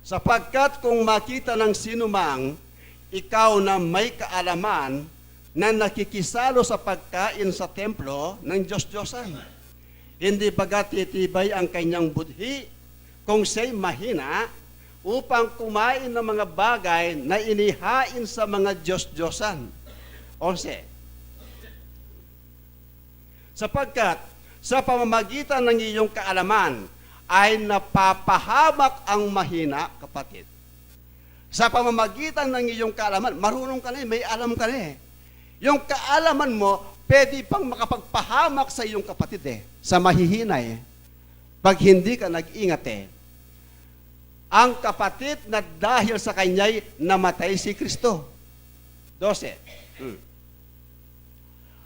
Sapagkat kung makita ng sinumang ikaw na may kaalaman na nakikisalo sa pagkain sa templo ng Diyos-Diyosan, hindi baga titibay ang kanyang budhi kung siya'y mahina upang kumain ng mga bagay na inihain sa mga Diyos-Diyosan? Onse. Sapagkat sa pamamagitan ng iyong kaalaman ay napapahamak ang mahina, kapatid. Sa pamamagitan ng iyong kaalaman, marunong ka na eh, may alam ka na eh. Yung kaalaman mo, pwede pang makapagpahamak sa iyong kapatid eh, sa mahihina eh. Pag hindi ka nag-ingat eh. Ang kapatid na dahil sa kanya'y namatay si Kristo. Dose. Hmm.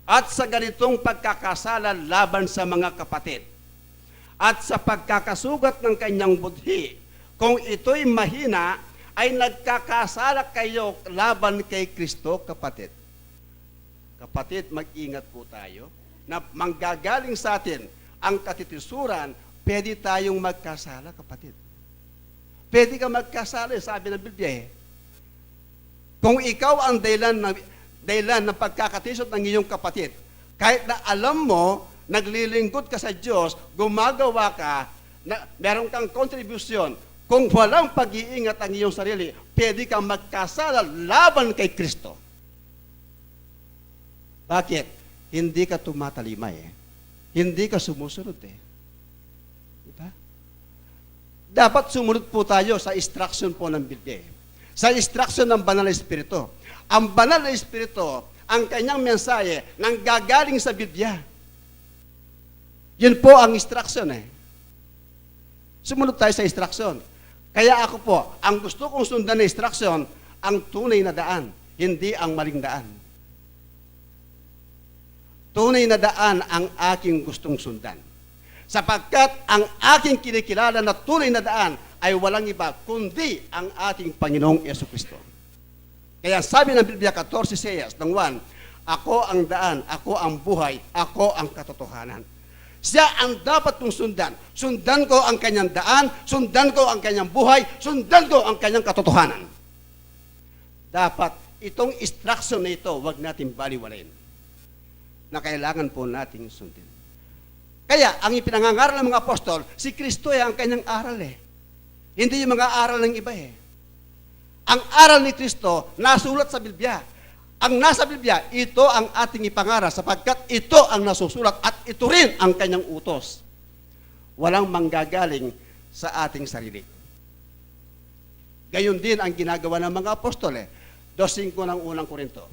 At sa ganitong pagkakasala laban sa mga kapatid, at sa pagkakasugat ng kanyang budhi, kung ito'y mahina, ay nagkakasala kayo laban kay Kristo, kapatid. Kapatid, mag-ingat po tayo na manggagaling sa atin ang katitisuran, pwede tayong magkasala, kapatid. Pwede ka magkasala, eh, sabi ng Biblia eh. Kung ikaw ang dahilan ng, dahilan ng pagkakatisod ng iyong kapatid, kahit na alam mo, naglilingkod ka sa Diyos, gumagawa ka, na, meron kang kontribusyon, kung walang pag-iingat ang iyong sarili, pwede kang magkasala laban kay Kristo. Bakit? Hindi ka tumatalima eh. Hindi ka sumusunod eh. Di ba? Dapat sumunod po tayo sa instruction po ng Biblia eh. Sa instruction ng Banal na Espiritu. Ang Banal na Espiritu, ang kanyang mensahe, nanggagaling sa Biblia. Yun po ang instruction eh. Sumunod tayo sa instruction. Kaya ako po, ang gusto kong sundan na instruction, ang tunay na daan, hindi ang maling daan. Tunay na daan ang aking gustong sundan. Sapagkat ang aking kinikilala na tunay na daan ay walang iba kundi ang ating Panginoong Yesu Kristo. Kaya sabi ng Biblia fourteen six ng Juan, "Ako ang daan, ako ang buhay, ako ang katotohanan." Siya ang dapat kong sundan. Sundan ko ang kanyang daan, sundan ko ang kanyang buhay, sundan ko ang kanyang katotohanan. Dapat itong instruction na ito, wag natin baliwalain na kailangan po nating sundin. Kaya, ang ipinangangaral ng mga apostol, si Kristo ay ang kanyang aral eh. Hindi yung mga aral ng iba eh. Ang aral ni Kristo, nasulat sa Biblia. Ang nasa Biblia, ito ang ating ipangaral sapagkat ito ang nasusulat at ito rin ang kanyang utos. Walang manggagaling sa ating sarili. Gayon din ang ginagawa ng mga apostol eh. Dos singko ng unang Korinto.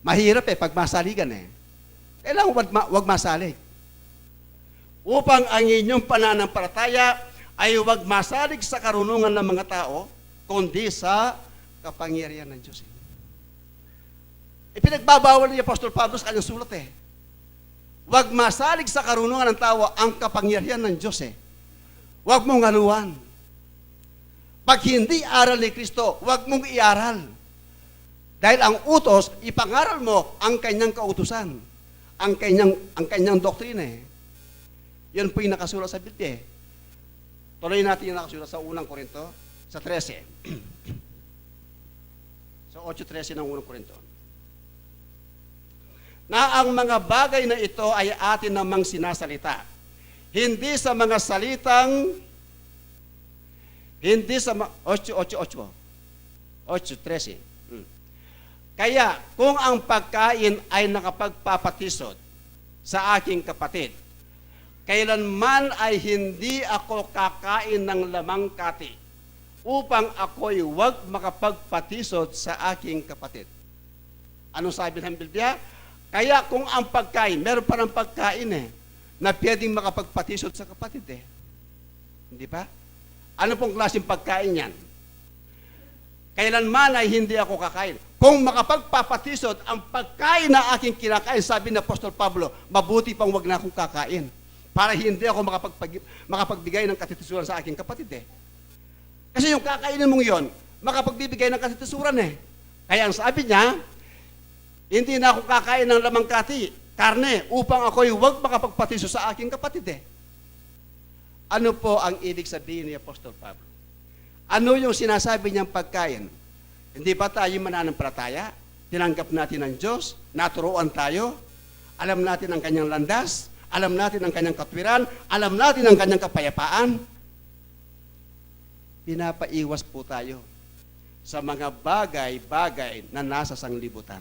Mahirap eh, pag masaligan eh. Kailangan wag, ma- wag masalig. Upang ang inyong pananampalataya ay wag masalig sa karunungan ng mga tao, kundi sa kapangyarihan ng Diyos. Ipinagbabawal ni Apostol Pablo sa kanyang sulat eh. Wag masalig sa karunungan ng tao ang kapangyarihan ng Diyos eh. Wag mong haluan. Pag hindi aral ni Kristo, wag mong iaral. Dahil ang utos, ipangaral mo ang kanyang kautusan, ang kanyang, ang kanyang doktrina eh. Yun po yung nakasulat sa Biblia eh. Tuloy natin yung nakasulat sa unang Korinto, sa trese. Sa otso trese ng unang Korinto. Na ang mga bagay na ito ay atin namang sinasalita. Hindi sa mga salitang, hindi sa ma-, otso, otso, otso. Otso trese. Hmm. Kaya kung ang pagkain ay nakapagpapatisod sa aking kapatid, kailanman ay hindi ako kakain ng lamang kati, upang ako'y wag makapagpatisod sa aking kapatid. Anong sabi ng Biblia? Kaya kung ang pagkain, meron pa ng pagkain eh, na pwedeng makapagpatisod sa kapatid eh. Hindi ba? Ano pong klaseng pagkain yan? Kailanman ay hindi ako kakain. Kung makapagpapatisod ang pagkain na aking kinakain, sabi ni Apostol Pablo, mabuti pang wag na akong kakain para hindi ako makapagpag- makapagbigay ng katitisuran sa aking kapatid eh. Kasi yung kakainin mong yon, makapagbibigay ng katitisuran eh. Kaya ang sabi niya, hindi na ako kakain ng lamang kati, karne, upang ako'y wag makapagpatisod sa aking kapatid eh. Ano po ang ibig sabihin ni Apostol Pablo? Ano yung sinasabi niyang pagkain? Hindi ba tayo mananampalataya? Tinanggap natin ang Diyos, naturuan tayo, alam natin ang kanyang landas, alam natin ang kanyang katwiran, alam natin ang kanyang kapayapaan. Pinapaiwas po tayo sa mga bagay-bagay na nasa sanglibutan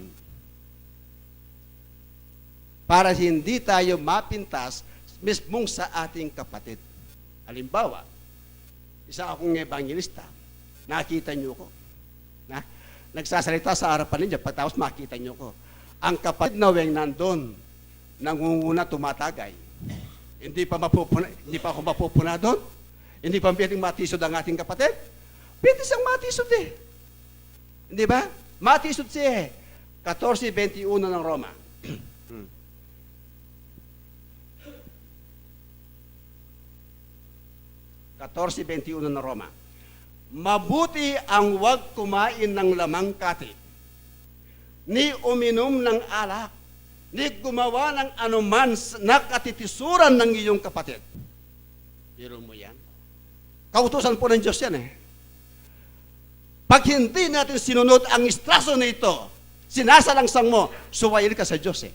para hindi tayo mapintas mismong sa ating kapatid. Halimbawa, isa akong ebanghelista, nakita niyo ko. Na, nagsasalita sa harapan ninyo, pagkatapos makita niyo ko. Ang kapatid na weng nandun, nangunguna, tumatagay. Hindi pa mapupuna, hindi pa ako mapupuna doon. Hindi pa pwedeng matisod ang ating kapatid. Pwede siyang matisod eh. Hindi ba? Matisod siya eh. Katorse benti uno ng Roma. Katorse benti uno ng Roma. Mabuti ang wag kumain ng lamang kati, ni uminom ng alak, ni gumawa ng anuman s- na katitisuran ng iyong kapatid. Biro mo yan? Kautusan po ng Diyos yan eh. Pag hindi natin sinunod ang instruction na ito, sinasalangsang mo, suwail ka sa Diyos eh.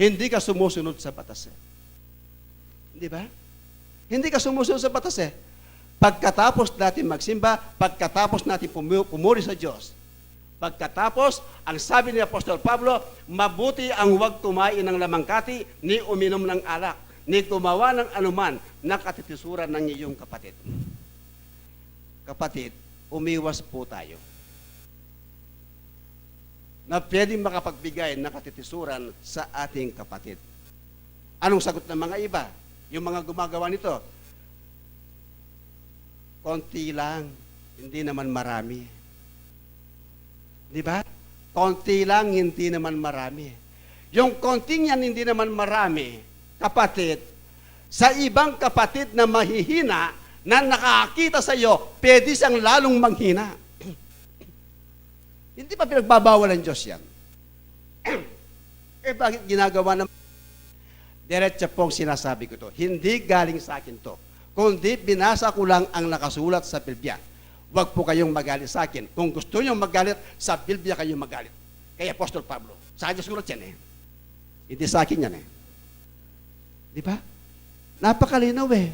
Hindi ka sumusunod sa batas eh. Di ba? Hindi ka sumusunod sa batas eh. Pagkatapos natin magsimba, pagkatapos natin pumu- pumuri sa Diyos, pagkatapos, ang sabi ni Apostol Pablo, mabuti ang wag kumain ng lamang kati, ni uminom ng alak, ni gumawa ng anuman na katitisuran ng iyong kapatid. Kapatid, umiwas po tayo na pwedeng makapagbigay ng katitisuran sa ating kapatid. Anong sagot ng mga iba? Yung mga gumagawa nito, konti lang, hindi naman marami. Di ba? Konti lang, hindi naman marami. Yung konting yan, hindi naman marami, kapatid, sa ibang kapatid na mahihina, na nakakita sa iyo, pwede siyang lalong manghina. Hindi pa pinagbabawal ng Diyos yan. Eh, bakit ginagawa ng... Diretso pong sinasabi ko 'to. Hindi galing sa akin 'to, kundi binasa ko lang ang nakasulat sa Biblia. Huwag po kayong magalit sa akin. Kung gusto niyong magalit, sa Biblia kayo magalit. Kay Apostol Pablo. Sa kanya sulat 'yan eh. Hindi sa akin 'yan eh. Di ba? Napakalinaw eh.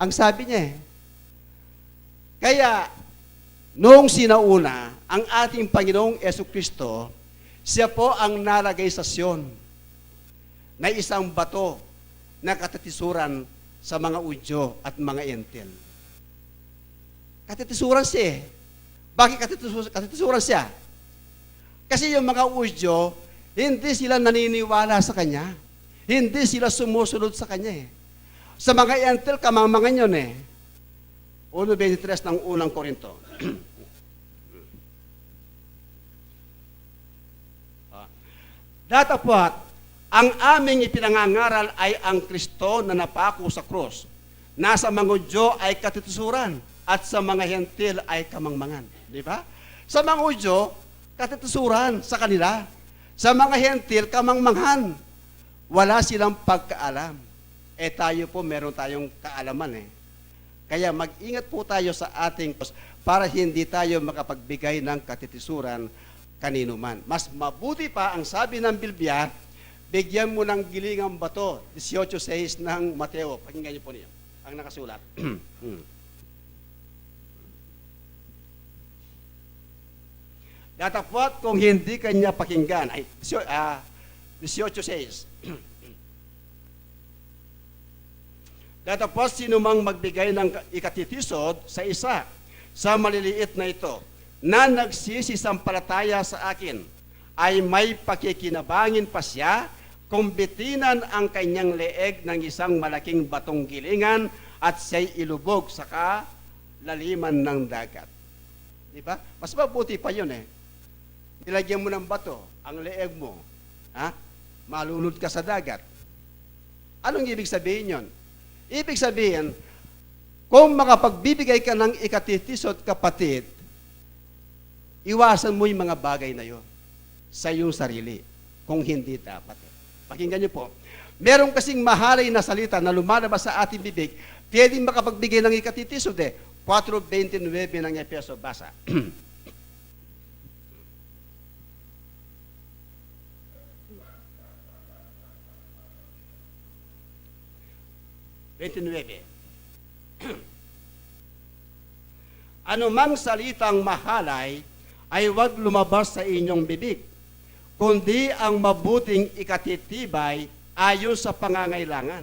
Ang sabi niya eh, kaya, noong sinauna, ang ating Panginoong Yesu Kristo, siya po ang nalagay sa Sion na isang bato na katitisuran sa mga Udyo at mga Entil. Katitisuran siya eh. Bakit katitisu-, katitisuran siya? Kasi yung mga Udyo, hindi sila naniniwala sa kanya. Hindi sila sumusunod sa kanya eh. Sa mga Entil, kamangmangan 'yun eh. Uno veintitrés ng unang Korinto. Ah. Datapwat, ang aming ipinangangaral ay ang Kristo na napako sa krus, na sa mga Udyo ay katitisuran, at sa mga Hentil ay kamangmangan. Di ba? Sa mga Udyo, katitisuran sa kanila. Sa mga Hentil, kamangmangan. Wala silang pagkaalam. Eh, tayo po, meron tayong kaalaman eh. Kaya mag-ingat po tayo sa ating para hindi tayo makapagbigay ng katitisuran kanino man. Mas mabuti pa, ang sabi ng Biblia, bigyan mo ng gilingang bato, dieciocho seis ng Mateo. Pakinggan niyo po niya ang nakasulat. Hmm. Datapwat kung hindi kanya pakinggan, ay, disyo-, ah, dieciocho seis. Datapwat sinumang magbigay ng ka-, ikatitisod sa isa sa maliliit na ito na nagsisisampalataya sa akin, ay may pakikinabangin pa siya kung bitinan ang kanyang leeg ng isang malaking batong gilingan at siya'y ilubog sa kalaliman ng dagat. Di ba? Mas mabuti pa 'yun eh. Nilagyan mo ng bato ang leeg mo, ha? Malunod ka sa dagat. Anong ibig sabihin 'yun? Ibig sabihin, kung makapagbibigay ka ng ikatitisod, kapatid, iwasan mo yung mga bagay na 'yun sa iyong sarili, kung hindi dapat eh. Pakinggan niyo po. Meron kasing mahalay na salita na lumalabas sa ating bibig, pwedeng makapagbigay ng ikatitisod eh. Kwatro veintinuebe ng Efeso, basa. Veintinuebe. Anumang salitang mahalay ay huwag lumabas sa inyong bibig, kundi ang mabuting ikatitibay ayon sa pangangailangan,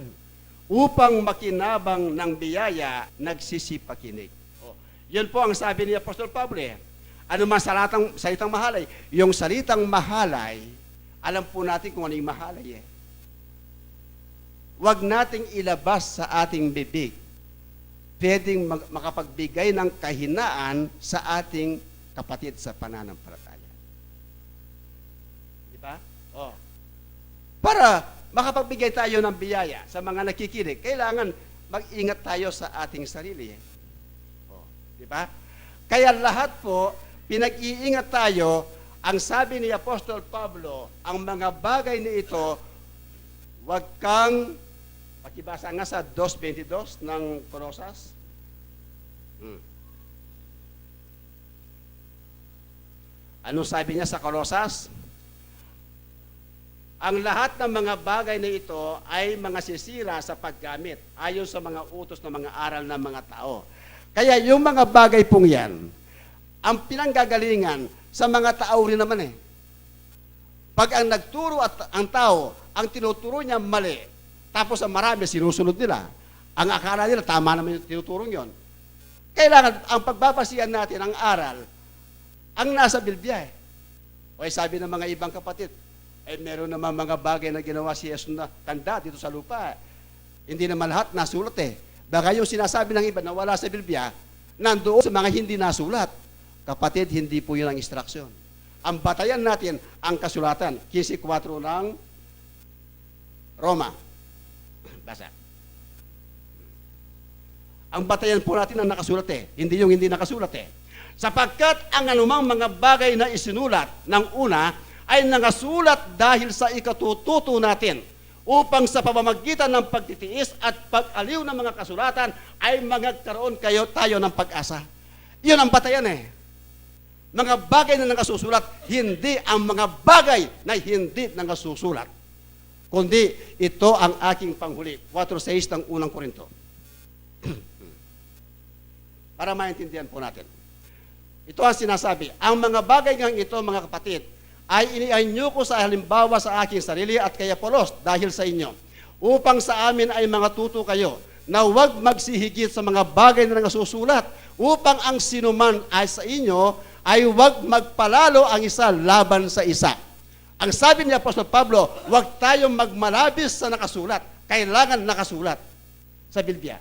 upang makinabang ng biyaya nagsisipakinig. O, 'yun po ang sabi ni Apostol Pablo eh. Ano man salitang, salitang mahalay, yung salitang mahalay, alam po natin kung ano yung mahalay eh. Huwag nating ilabas sa ating bibig. Pwedeng mag-, makapagbigay ng kahinaan sa ating kapatid sa pananampalataya. Di ba? O. Para makapagbigay tayo ng biyaya sa mga nakikinig, kailangan mag-ingat tayo sa ating sarili eh. O, di ba? Kaya lahat po, pinag-iingat tayo. Ang sabi ni Apostol Pablo, ang mga bagay na ito, huwag kang, pakibasa nga sa dos veintidos ng Kolosas. Hmm. Ano sabi niya sa Kolosas? Ang lahat ng mga bagay na ito ay mga sisira sa paggamit ayon sa mga utos ng mga aral ng mga tao. Kaya yung mga bagay pong 'yan, ang pinanggagalingan sa mga tao rin naman eh. Pag ang nagturo at ang tao, ang tinuturo niya mali, tapos ang marami sinusunod nila, ang akala nila tama naman yung tinuturong 'yon. Kailangan ang pagbabasihan natin, ang aral, ang nasa Biblia eh. O, eh, sabi ng mga ibang kapatid, eh, meron naman mga bagay na ginawa si Jesus na tanda dito sa lupa. Hindi naman lahat nasulat eh. Baka yung sinasabi ng iba na wala sa Biblia, nandoon sa mga hindi nasulat. Kapatid, hindi po 'yun ang instruction. Ang batayan natin, ang kasulatan, kinse kwatro ng Roma. Basa. Ang batayan po natin ang nakasulat eh, hindi yung hindi nakasulat eh. Sapagkat ang anumang mga bagay na isinulat ng una ay nangasulat dahil sa ikatututo natin, upang sa pamamagitan ng pagtitiis at pag-aliw ng mga kasulatan ay magkaroon kayo, tayo ng pag-asa. Yun ang batayan eh. Mga bagay na nangasusulat, hindi ang mga bagay na hindi nangasusulat. Kundi ito ang aking panghuli. Four six ng unang Korinto. Para maintindihan po natin. Ito ang sinasabi, ang mga bagay ngang ito, mga kapatid, ay inianyo ko sa halimbawa sa aking sarili at kay Apolos dahil sa inyo, upang sa amin ay mga tuto kayo na huwag magsihigit sa mga bagay na nangasusulat, upang ang sinuman ay sa inyo ay huwag magpalalo ang isa laban sa isa. Ang sabi ni Apostol Pablo, huwag tayong magmalabis sa nakasulat. Kailangan nakasulat sa Biblia.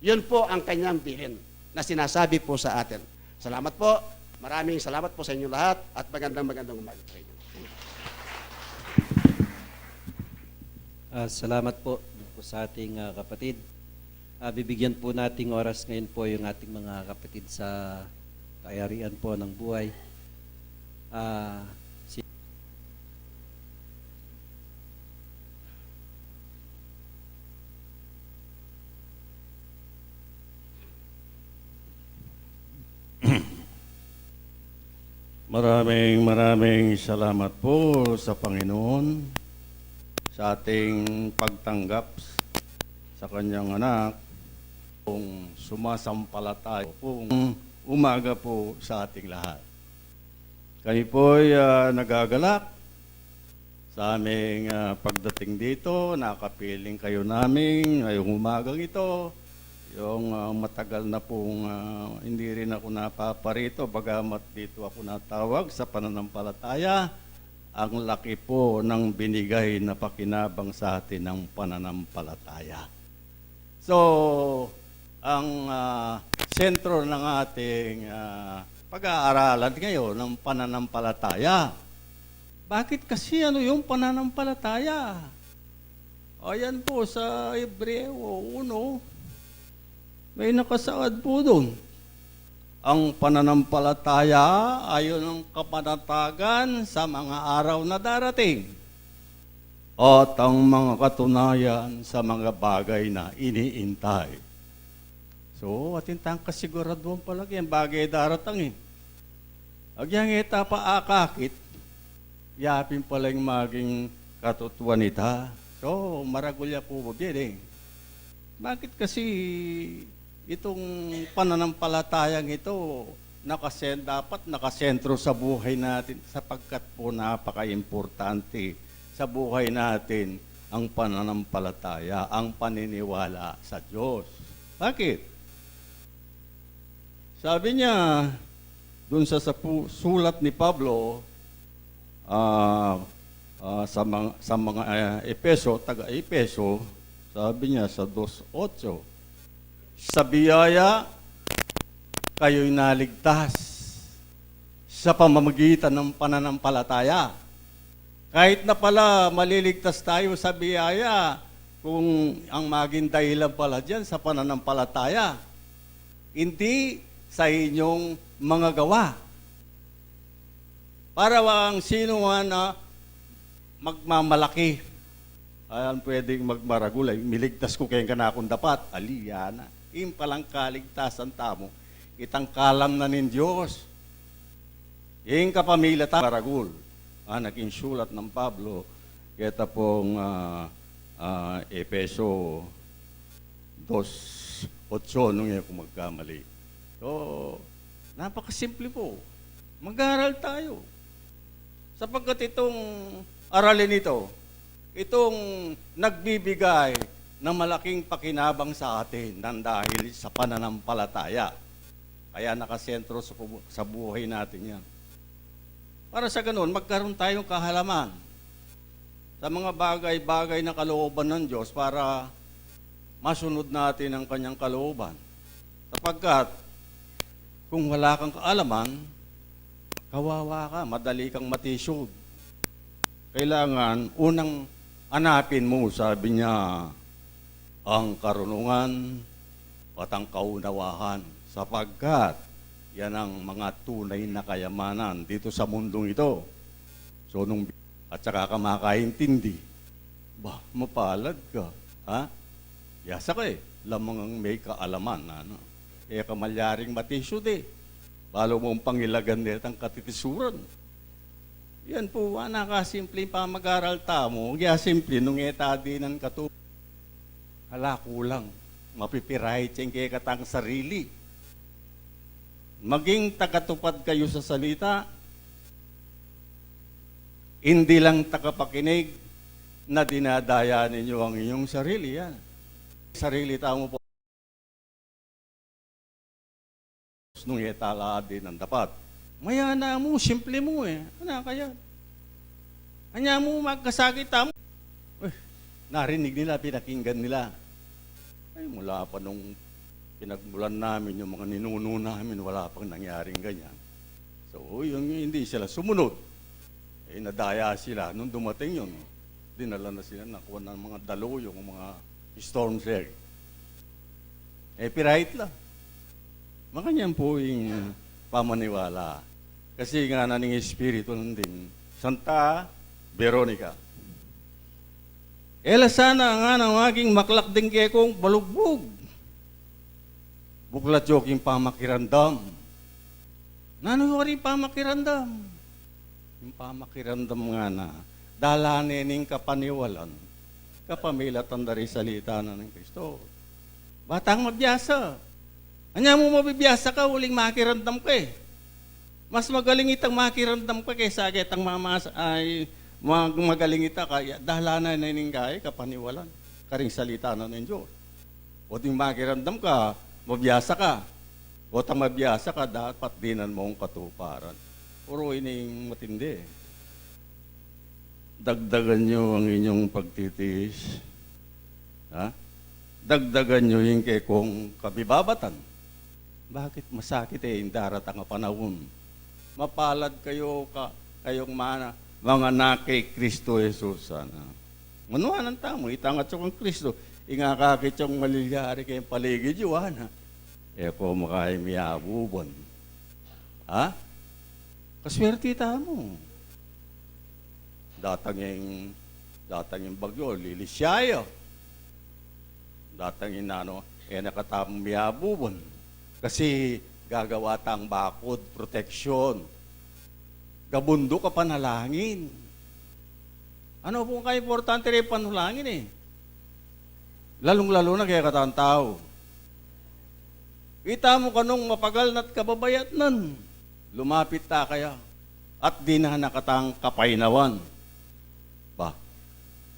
Yun po ang kanyang bilin na sinasabi po sa atin. Salamat po. Maraming salamat po sa inyo lahat at magandang, magandang umaga sa inyo. Ah, salamat po, po sa ating ah, kapatid. Ah, bibigyan po nating oras ngayon po yung ating mga kapatid sa Kayarian po ng Buhay. Ah, si Maraming maraming salamat po sa Panginoon sa ating pagtanggap sa kanyang anak, pong sumasampalataya pong umaga po sa ating lahat. Kami po'y ah, nagagalak sa aming ah, pagdating dito, nakapiling kayo namin ngayong umagang ito. Yung ah, matagal na pong ah, hindi rin ako napaparito, bagamat dito ako natawag sa pananampalataya. Ang laki po ng binigay na pakinabang sa atin ng pananampalataya. So, ang ah, sentro ng ating ah, pag-aaralan ngayon, ang pananampalataya. Bakit kasi ano yung pananampalataya? Ayan po sa Hebreo uno, may nakasaad po doon. Ang pananampalataya ayon ang kapanatagan sa mga araw na darating at ang mga katunayan sa mga bagay na iniintay. So, atin tang kasiguraduan pala yang bagay daratang eh. Agyang ita pa akakit, yapin pala yung maging katutuan ita. So, maragul ya po ba biya eh. Bakit kasi itong pananampalatayang ito nakasen dapat nakasentro sa buhay natin sapagkat po napaka-importante sa buhay natin ang pananampalataya, ang paniniwala sa Diyos. Bakit? Sabi niya dun sa, sa pu- sulat ni Pablo ah, ah, sa mga, sa mga ah, Epeso, taga Epeso, sabi niya sa dos otso, sa biyaya kayo'y naligtas sa pamamagitan ng pananampalataya. Kahit na pala maliligtas tayo sa biyaya, kung ang maging dahilan pala diyan sa pananampalataya, hindi sa inyong mga gawa. Para wang sino man na magmamalaki, ayan pwedeng magmaragul, ay miligtas ku keng kanakung dapat, ali, yana. Ing palang kaligtasan tamu, itang kalam na ning Dios. Ing kapamilatan maragul, ah, naging sulat ng Pablo, keta pong ah, ah, Epeso dos otso, nung e ku magkamali. So, napakasimple po. Mag-aral tayo. Sapagkat itong aralin ito, itong nagbibigay ng malaking pakinabang sa atin nang dahil sa pananampalataya. Kaya nakasentro sa, sa buhay natin yan. Para sa ganun, magkaroon tayong kahalaman sa mga bagay-bagay na kalooban ng Diyos para masunod natin ang kanyang kalooban. Sapagkat kung wala kang kaalaman, kawawa ka, madali kang matisod. Kailangan unang anapin mo, sabi niya, ang karunungan at ang kaunawahan, sapagkat yan ang mga tunay na kayamanan dito sa mundong ito. So, nung, at saka ka makaintindi. Ba, mapalad ka, ha? Yasa ka e, lamang ang may kaalaman, ano? E ka malyaring matisyu de. Balu mung pangilagan detang katitisuran. Yan pu, ana, kasimple ing pamag-aral tamu, ya simple nung e ta dinan katu-, ala, kulang. Mapipirait ya ing kekatang sarili. Maging tagatupad kayu sa salita, indi lang tagapakinig na dinadaya ninyu ang inyung sarili, yan. Sarili tamu pu. Nung e ta la dinan dapat. Maya na mu, simple mu e. Ana kaya? Anya mu magkasakit tamu? Eh, narinig nila, pinakinggan nila. Ay, mula pa nung pinagmulan namin yung mga ninuno namin, wala pang nangyaring ganyan. So, yung hindi sila sumunod, eh, nadaya sila. Nung dumating yun, dinala na sila, nakuha ng mga dalu, yung mga storm cell. Eh, pirahit la. Makanyan pu ing pamaniwala. Kasi ngana ning Espiritu nandin, Santa Veronica, e la sana ngana maging maklak ding kekong balugbug. Buklat yu king pamakiramdam. Nanu yu karing pamakiramdam? Ing pamakiramdam ngana, dalan ne ning kapaniwalan kapamilatan da ring salita na ning Kristo. Ba tang mabiasa. Anya mu mabibiasa ka, uling makiramdam ka e. Mas magaling itang makiramdam ka kesa ketang mamasa, ay, mag-, magaling ita kaya dalan ne ning kaya kapaniwalan karing salita na ning Dios. O ding makiramdam ka, mabiasa ka. O tang mabiasa ka, dapat dinan mung katuparan. Puro ining matindi. Dagdagan yu ang inyung pagtitiis. Ha? Dagdagan yu ing kekong kabibabatan. Bakit masakit e ing daratang a panaun? Mapalad kayu ka, kayung mana, mga anak kay Kristo Jesus, sana. Manuanan tamu, itang atsu kang Kristo, ing akakit yung malilyari kayung paligid yu, ana. E ko makaya miyabuban. Ha? Kaswerte tamu. Datang ing, datang ing bagyo, lilisya ya. Datang ing nanu, e na katamu miyabuban. Kasi gagawa tang bakod, proteksyon. Gabunduk a panalangin. Anu pung kaimportante ring panalangin e? Lalung-lalu na kekatang tau. Ita mu kanung mapagal na't kababayatnan. Lumapit ta kaya at dinan na katang kapaynawan. Ba,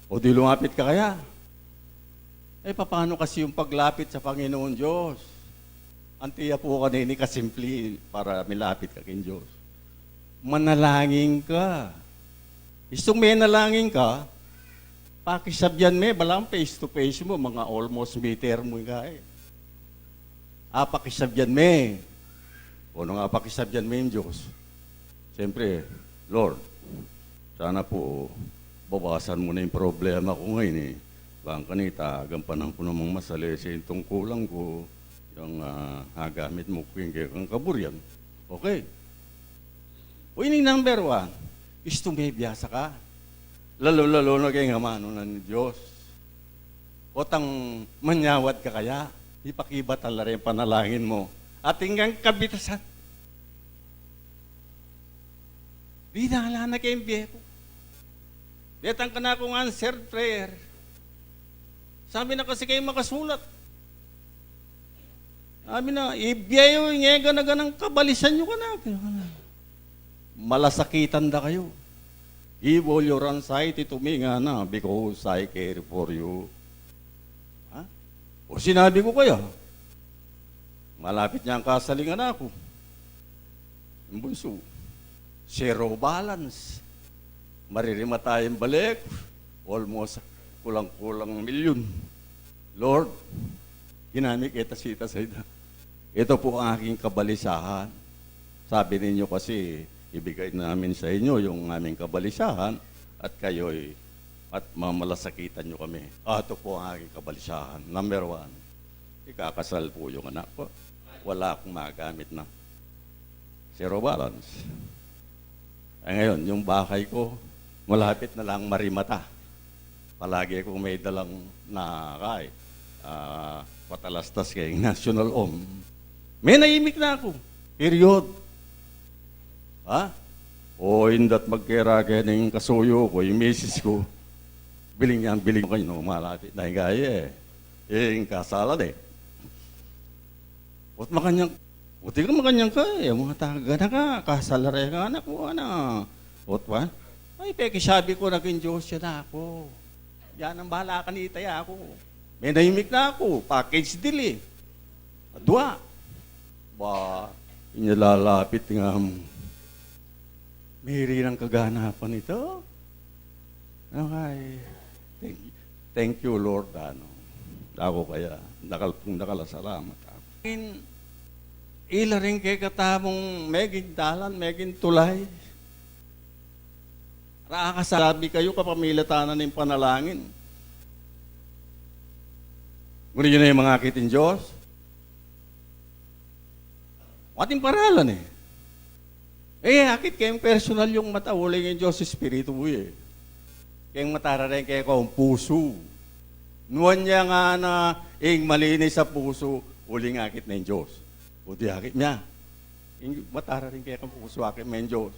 o di lumapit ka kaya? E, papano kasi yung paglapit sa Panginoon Diyos? Anti ya pu kanini kasimple para milapit ka king Diyos. Manalangin ka. Istung menalangin ka, pakisabyan me, balang face to face mu, mga almost meter mu ika e. Apakisabyan me. O nung apakisabyan me ing Diyos, siyempre, Lord, sana pu, bawasan mu na ing problema ku ngeni e. Bang kanita, agampanan ku namang masalese ing tungkulan ku, yung, ah, agamit mu ku king kekang kaburian. Okay. O ining number one, istung mebiasa ka. Lalu-lalu na keng amanu na ning Diyos. O tang manyawad ka kaya, ipakibat la ring panalangin mu. Atin kang kabitasan. Dinala na keng bie ku. Detang kanakung answered prayer. Sabi na kasi kayung makasulat. Sabi na, ibie yu ing e gana-ganang kabalisan yu kanaku. Malasakitan da kayu. Give all your anxiety to me, ngana, because I care for you. Ha? O sinabi ku kaya, malapit nang kasalingan aku. Ing bunsu, zero balance. Maririmata ing bale ku, almost kulang-kulang milyon. Lord, ginamit kita sita sa ita. Ito po ang aking kabalisahan. Sabi ninyo kasi, ibigay namin sa inyo yung aming kabalisahan at kayo'y, at mamalasakitan nyo kami. Ah, ito po ang aking kabalisahan. Number one, ikakasal po yung anak ko. Wala akong magamit na zero balance. Eh, ngayon, yung bahay ko, malapit na lang marimata. Palagi kung me dalang na kay, ah, patalastas keng national om. Menahimik na ku. Period. Ha? O, indat magkera keng kasuyu ku, ing misis ku. Biling yang biling kayu, no, malapit na ing kaya e. Ing kasalan e. Ot makanyan, ot ika makanyan ka, e, manga taga na ka, kasal la reng anak mu, ana. Ot wan, ay, pekisabi ku na king Dios, ya na ku. Ya nang bahala kanita, ya ku. Menahimik na ku, package deal e. Adwa. Ba, inya lalapit nga, miri nang kaganapan ita. Okay. Thank, thank you, Lord, ano. Dako kaya, dakal pung dakal a salamat, ano. In, ila rin kekatamung meging dalan, meging tulay. Ra, akasabi kayu kapamilatan na ning panalangin. Ngunit yu na ing mangakit ing Dios. Ating paralan e. E, akit keng personal yung mata, uling ing Dios Espiritu e. Keng mata ra reng kekong pusu. Nuan ya ngana ing malinis a pusu, uling akit na ing Dios. O di akit mya. Ing mata ra reng kekong pusu, akit me ing Dios.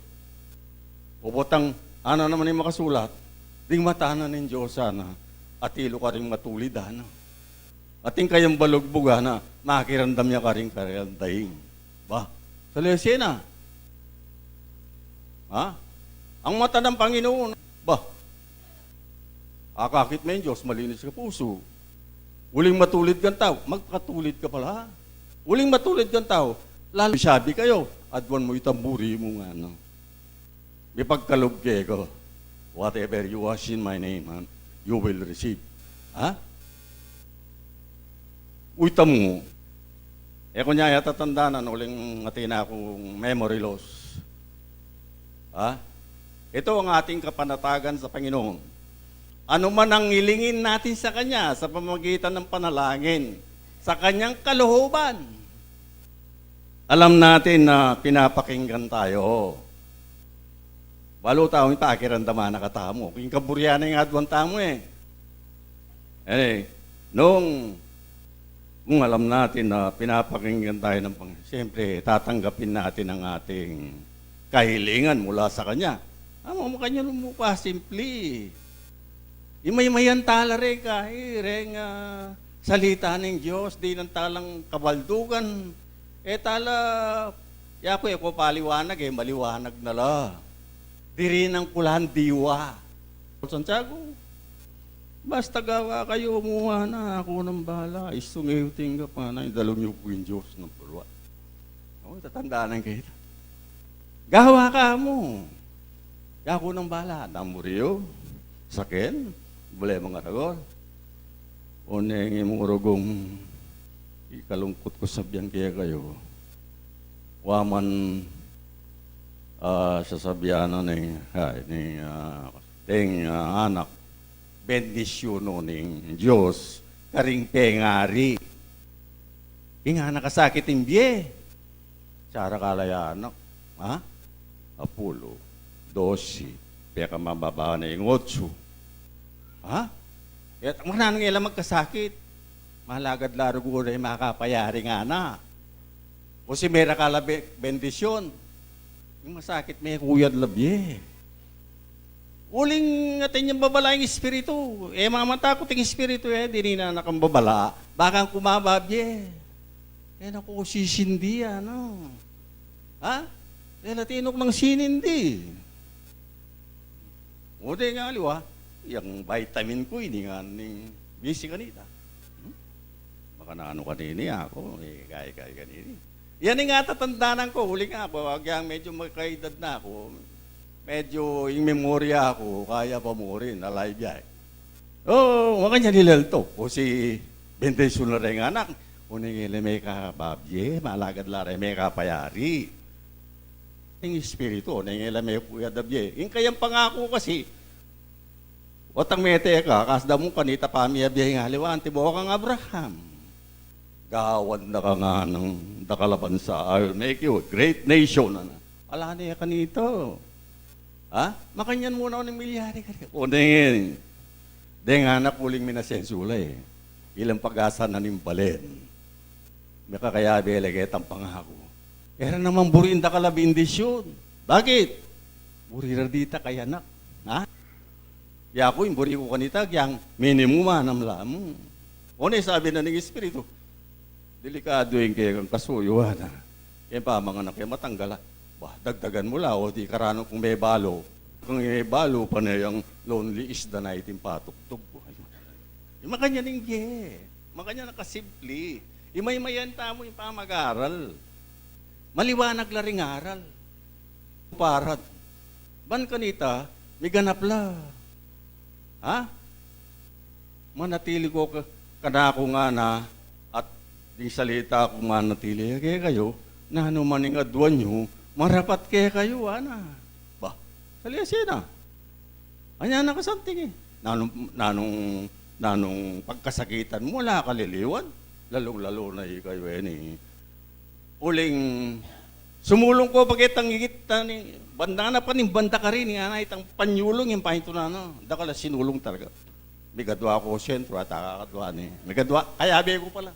O botang, ana naman ing makasulat, ding mata na ning Dios, ana, atilu karing matulid, ana. Atin kayang balugbug, ana, makiramdam ya karing kareng daing. Ba, salese na. Ha? Ang mata ng Panginoon, ba, akakit me ing Dios, malinis ka pusu. Uling matulid kang tau, magpakatulid ka pala. Uling matulid kang tau, lalu sabi kayu, adwan mu itang buri mu ngana. Mipagkalub keka, whatever you ask in my name, ha, you will receive. Ha? Uy, tamu. E ku nya ya tatandanan, uling atin na kung memory loss. Ha? Ito ang ating kapanatagan sa Panginoon. Ano man ang hilingin natin sa Kanya sa pamamagitan ng panalangin, sa Kanyang kalooban, alam natin na pinapakinggan tayo. Balu tamu, pakiramdaman na katamu. King kaburian na ing adwan tamu e. Anyway, nung, kung alam natin na pinapakinggan tayo ng Panginoon, siyempre, tatanggapin natin ang ating kahilingan mula sa Kanya. Amo, makanyan mu pa, simple. Imay-mayan tala re, kay, reng, ah, salita ning Dios, dinan talang kabaldugan. E tala, yaku, e ku paliwanag, e, maliwanag na la. Diri nang kulang diwa. Santiago, basta gawa kayu mu ngana, aku nang bahala, istung e yu tinggap ngana, idalung yu ku king Dios nang balwa. O, tatandanan keta. Gawa ka mu. Yaku nang bahala, namuriu, saken, bule mangaragul. O neng imurugong ikalungkut ku sabian kekayu. Wa man, ah, sasabian na ning, ay, ning, ah, deng, ah, anak, bendisyun no ning Dios karing pengari. Ing anak a sakit ing bie. Sara kala ya anak, ha? Apulu, dosi, peka mababa na ing otsu. Ha? E, mananu nge la magkasakit. Malagad la rugu re makapayari ngana. O si mera kala be-, bendisyun. Ing masakit me kuyad la bie. Uling atin yang babala ing espiritu. E, mamatakut ing espiritu, e, dininan na kang babala. Bakang kumaba bie. E, naku, sisindi, ano. Ha? E, latinuk nang sinindi. O, de nga aliwa, yang vitamin ku ini nga ning bisi kanita. Hmm? Makananu kanini aku, e, kay, kay kanini. Yan ing atatandanan ku, uling aku, agyang medyu makaedad na aku, medyu ing memorya ku, kaya pa mu rin, alive ya e. O, makanyan i Lelto, o si bendisyun la reng anak, o neng e la mekababie, malagad la reng mekapayari. Ing espiritu, o neng e la mekuyad a bie. Ing kayang pangaku kasi, otang mete ka, kasda mu kanita pa mie a bie ing aliwa, anti boka kang Abraham. Gawan da ka nganang dakal a bansa, I will make you a great nation, ana. Ala ne kanita. Ha? Makanyan mu na, o neng milyari ka rin. O neng, Deng anak uling minasensu la e. Ilang pag-asa na ning balen. Mekakayabe la ketang pangaku. E ra naman buring dakal a bendisyun. Bakit? Buri ra dita kaya anak. Ha? Yaku, ing buri ku kanita, kyang minimum manam la mu. O ne, sabi na ning Espiritu, delikadu ing kekang kasuyu, ana. Keng pamanganak e, matanggal a. Ba, dagdagan mu la, o di karanu kung mebalo. Kung mebalo, pane yang lonely is the night ing patugtug. Ay, makanyan ing bie. Makanyan a kasimple. Imaymayan tamu ing pamag-aral. Maliwanag la ring aral. Parat. Ban kanita, miganap la. Ha? Manatili ko ka, kanaku ngana, at ding salita ku manatili kekayu, nanu man ing aduan yu, marapat kekayu, ana. Ba, sali asina. Anya na kasanting e. Nanung, nanung, nanung pagkasakitan mu, ala ka liliwan. Lalung-lalu na ikayu, e, ni. Uling sumulung ko pa ketang igit na ni banda na pa ning banda karin, ana itang panyulung ing paintunan na. Dakal a sinulung talaga. Migadwa ko sentro at akakadwa ni. Migadwa, kayabe ku pala.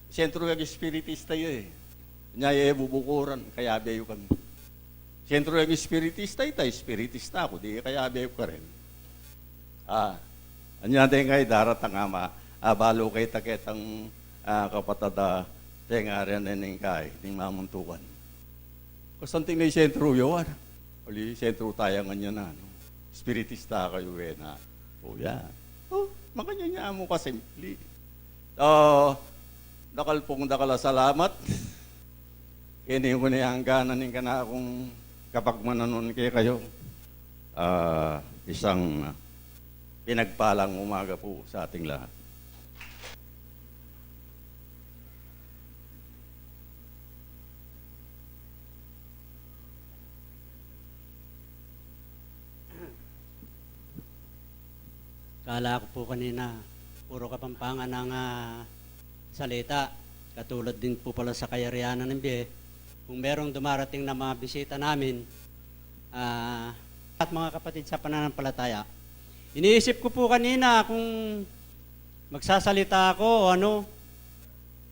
Sentro yang espiritista yu e. Nya e bubukuran, kayabe yu kami. Sentro yang espiritista, ita espiritista ku, di kayabe ku karin. Ah, anya deng kai daratang ama, ah, balu kay ta ketang, ah, kapatad a, tenga rin ning kai, ning mamuntukan. Kasanting na ing sentro yu, ana. Uli, sentro taya nganyan, ano. Espiritista kayu, e na. O, yan. O, makanyan ya mu kasimple. O, dakal pung dakal a salamat. Keni ku ne angganan ing kanakung kapagmananun kekayu. Ah, isang, ah, pinagpalang umaga pu sa ating lahat. Kala ku pu kanina, puro Kapampangan ang, ah, salita. Katulad din pu pala sa kayarian ning bie. Kung merong dumarating na mga bisita namin, ah, at mga kapatid sa pananampalataya, iniisip ku pu kanina kung magsasalita ako o ano.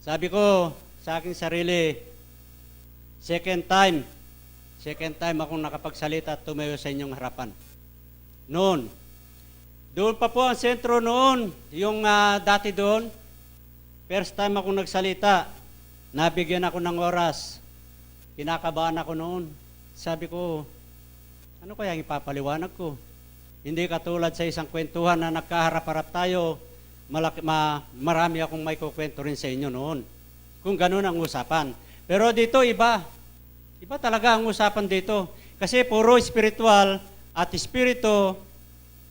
Sabi ko sa aking sarili, "Second time, second time akong nakapagsalita at tumayo sa inyong harapan." Noon, doon pa po ang sentro noon, yung, ah, dati doon. First time akong nagsalita, nabigyan ako ng oras. Kinakabahan ako noon. Sabi ko, "Ano kaya ang ipapaliwanag ko?" Hindi katulad sa isang kwentuhan na nagkaharap-harap tayo, malaki, ma-, marami akong maikukwento rin sa inyo noon. Kung ganun ang usapan. Pero dito, iba. Iba talaga ang usapan dito. Kasi puro espiritual at espiritu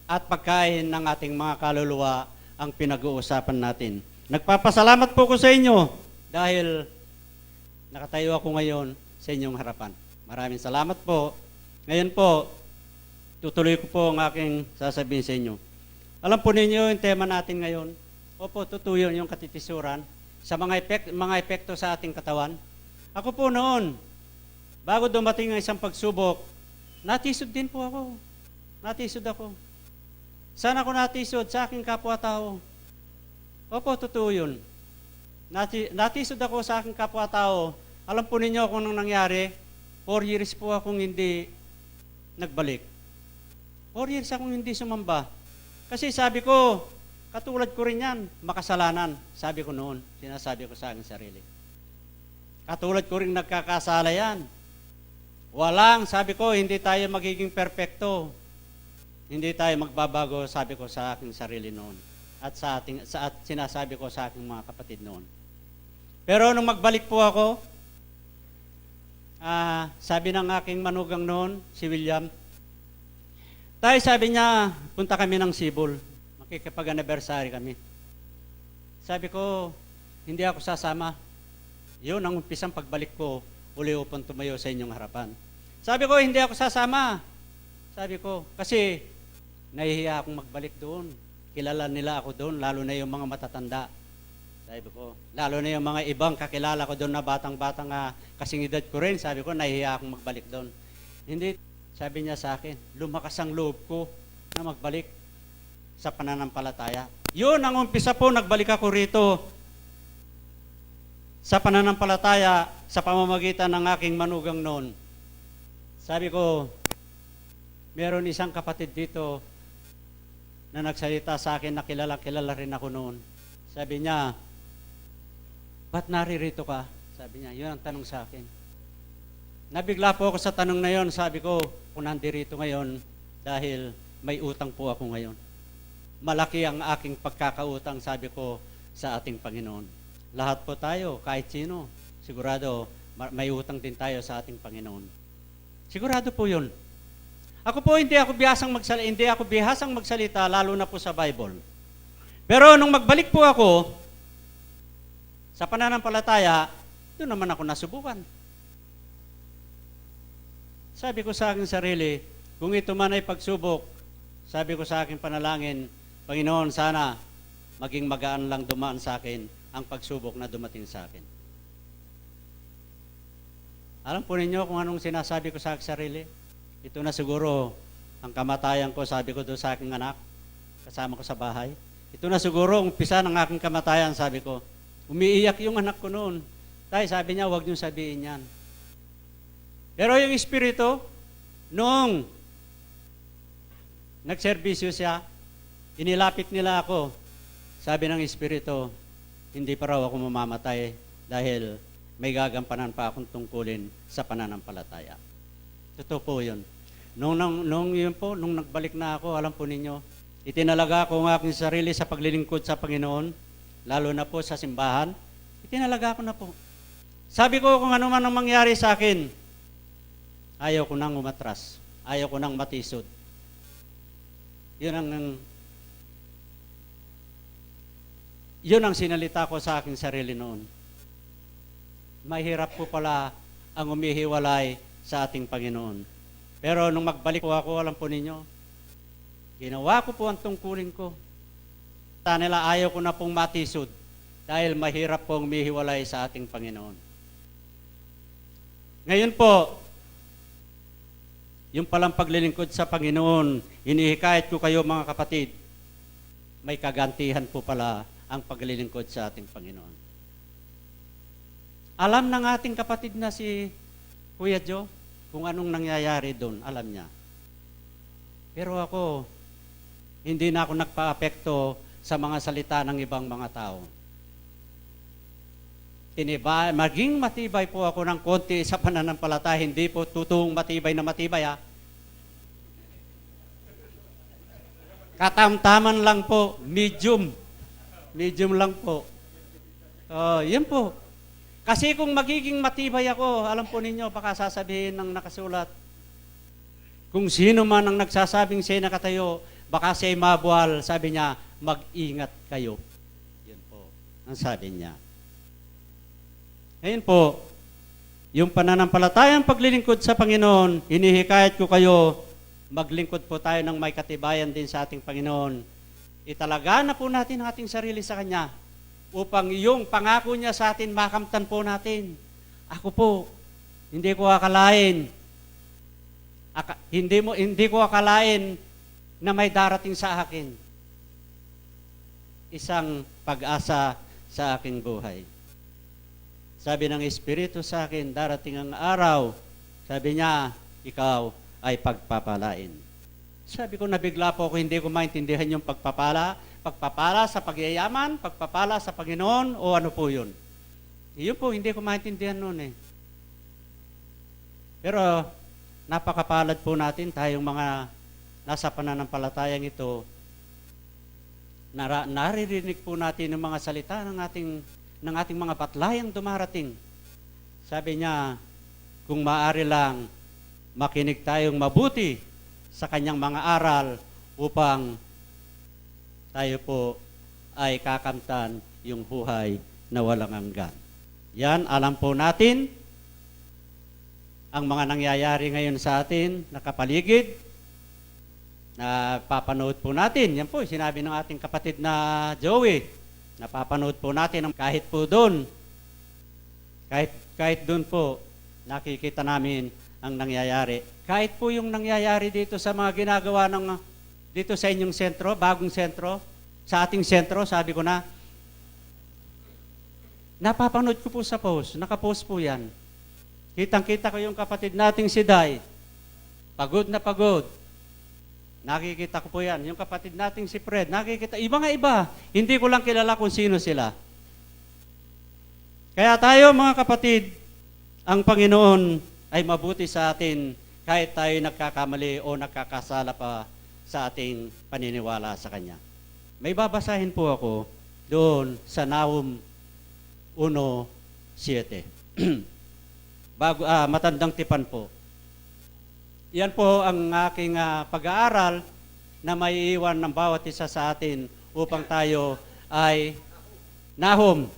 at pagkain ng ating mga kaluluwa ang pinag-uusapan natin. Nagpapasalamat po ko sa inyo dahil nakatayo ako ngayon sa inyong harapan. Maraming salamat po. Ngayon po, tutuloy ko po ang aking sasabihin sa inyo. Alam po ninyo yung tema natin ngayon? Opo, totoo yun, yung katitisuran sa mga epek-, mga epekto sa ating katawan. Ako po noon, bago dumating ang isang pagsubok, natisod din po ako. Natisod ako. Saan ako natisod? Sa aking kapwa-tao. Opo, totoo yun. Nati-, natisod ako sa aking kapwa-tao. Alam po ninyo kung anong nangyari? Four years po akong hindi nagbalik. Four years akong hindi sumamba. Kasi sabi ko, "Katulad ko rin yan, makasalanan." Sabi ko noon, sinasabi ko sa aking sarili. "Katulad ko rin nagkakasala yan." Walang, sabi ko, hindi tayo magiging perpekto. Hindi tayo magbabago, sabi ko sa aking sarili noon. At sa ating, sa, at sinasabi ko sa aking mga kapatid noon. Pero nung magbalik po ako, ah, sabi ng aking manugang noon, si William, "Tay," sabi niya, "punta kami ng Sibol. Makikipag-anniversary kami." Sabi ko, "Hindi ako sasama." Yun ang umpisang pagbalik ko uli upang tumayo sa inyong harapan. Sabi ko, "Hindi ako sasama." Sabi ko, "Kasi nahihiya akong magbalik doon. Kilala nila ako doon, lalo na yung mga matatanda." Sabi ko, "Lalo na yung mga ibang kakilala ko doon na batang-batang, ah, kasing edad ko rin." Sabi ko, "Nahihiya akong magbalik doon." "Hindi," sabi niya sa akin, lumakas ang loob ko na magbalik. sa pananampalataya. Yun ang umpisa po, nagbalik ako rito sa pananampalataya sa pamamagitan ng aking manugang noon. Sabi ko, meron isang kapatid dito na nagsalita sa akin na kilalang-kilala rin ako noon. Sabi niya, "Ba't naririto ka?" Sabi niya, yun ang tanong sa akin. Nabigla po ako sa tanong na yun. Sabi ko, "Kung nandirito ngayon, dahil may utang po ako ngayon. Malaki ang aking pagkakautang," sabi ko, "sa ating Panginoon." Lahat po tayo, kahit sino, sigurado ma-, may utang din tayo sa ating Panginoon. Sigurado po yun. Ako po, hindi ako bihasang magsal-, hindi ako bihasang magsalita, lalo na po sa Bible. Pero nung magbalik po ako sa pananampalataya, doon naman ako nasubukan. Sabi ko sa aking sarili, "Kung ito man ay pagsubok," sabi ko sa aking panalangin, "Panginoon, sana maging magaan lang dumaan sa akin ang pagsubok na dumating sa akin." Alam po ninyo kung anong sinasabi ko sa aking sarili? "Ito na siguro ang kamatayan ko," sabi ko doon sa aking anak, kasama ko sa bahay. "Ito na siguro ang umpisa ng aking kamatayan," sabi ko. Umiiyak yung anak ko noon. "Tay," sabi niya, "huwag niyong sabihin yan." Pero yung espiritu, nung nagserbisyo siya, inilapit nila ako. Sabi ng espiritu, "Hindi pa raw ako mamamatay dahil may gagampanan pa akong tungkulin sa pananampalataya." Totoo po yun. Nung, nung, nung yun po, nung nagbalik na ako, alam po ninyo, itinalaga ko ang aking sarili sa paglilingkod sa Panginoon, lalo na po sa simbahan. Itinalaga ko na po. Sabi ko, "Kung ano man ang mangyari sa akin, ayaw ko nang umatras. Ayaw ko nang matisod." Yun ang, yun ang sinalita ko sa aking sarili noon. Mahirap po pala ang umihiwalay sa ating Panginoon. Pero nung magbalik po ako, alam po ninyo, ginawa ko po ang tungkulin ko. Sa nila, ayaw ko na pong matisod dahil mahirap pong umihiwalay sa ating Panginoon. Ngayon po, yung palang paglilingkod sa Panginoon, hinihikayat ko kayo, mga kapatid, may kagantihan po pala ang paglilingkod sa ating Panginoon. Alam ng ating kapatid na si Kuya Joe kung anong nangyayari doon, alam niya. Pero ako, hindi na ako nagpaapekto sa mga salita ng ibang mga tao. Tiniba-, maging matibay po ako ng konti sa pananampalataya, hindi po totoong matibay na matibay, ha. Katamtaman lang po, medium. Medium lang po. Oh, yun po. Kasi kung magiging matibay ako, alam po ninyo, baka sasabihin ng nakasulat, "Kung sino man ang nagsasabing siya'y nakatayo, baka siya'y mabuwal," sabi niya, "mag-ingat kayo." Yun po ang sabi niya. Ngayon po, yung pananampalatayang paglilingkod sa Panginoon, hinihikayat ko kayo, maglingkod po tayo ng may katibayan din sa ating Panginoon. Italaga na po natin ang ating sarili sa Kanya upang yung pangako niya sa atin, makamtan po natin. Ako po, hindi ko akalain, aka-, hindi mo, hindi ko akalain na may darating sa akin isang pag-asa sa aking buhay. Sabi ng Espiritu sa akin, "Darating ang araw," sabi niya, "ikaw ay pagpapalain." Sabi ko, nabigla po ako, hindi ko maintindihan yung pagpapala, pagpapala sa pagyayaman, pagpapala sa Panginoon, o ano po yun. Yun po, hindi ko maintindihan noon eh. Pero napakapalad po natin, tayong mga nasa pananampalatayang ito, nara-, naririnig po natin ang mga salita ng ating, ng ating mga batlayang dumarating. Sabi niya, kung maaari lang, makinig tayong mabuti sa kanyang mga aral upang tayo po ay kakamtan yung buhay na walang hanggan. Yan, alam po natin ang mga nangyayari ngayon sa atin, nakapaligid, napapanood po natin. Yan po, sinabi ng ating kapatid na Joey, napapanood po natin ang kahit po doon. Kahit, kahit doon po, nakikita namin ang nangyayari. Kahit po yung nangyayari dito sa mga ginagawa ng dito sa inyong sentro, bagong sentro, sa ating sentro, sabi ko na, napapanood ko po sa post, nakapost po yan. Kitang-kita ko yung kapatid nating si Day, pagod na pagod. Nakikita ko po yan. Yung kapatid nating si Fred, nakikita, iba nga iba. Hindi ko lang kilala kung sino sila. Kaya tayo, mga kapatid, ang Panginoon ay mabuti sa atin kahit tayo nagkakamali o nagkakasala pa sa ating paniniwala sa Kanya. May babasahin po ako doon sa Nahum uno siete. Bago, ah, matandang tipan po. Yan po ang aking, ah, pag-aaral na maiiwan ng bawat isa sa atin upang tayo ay Nahum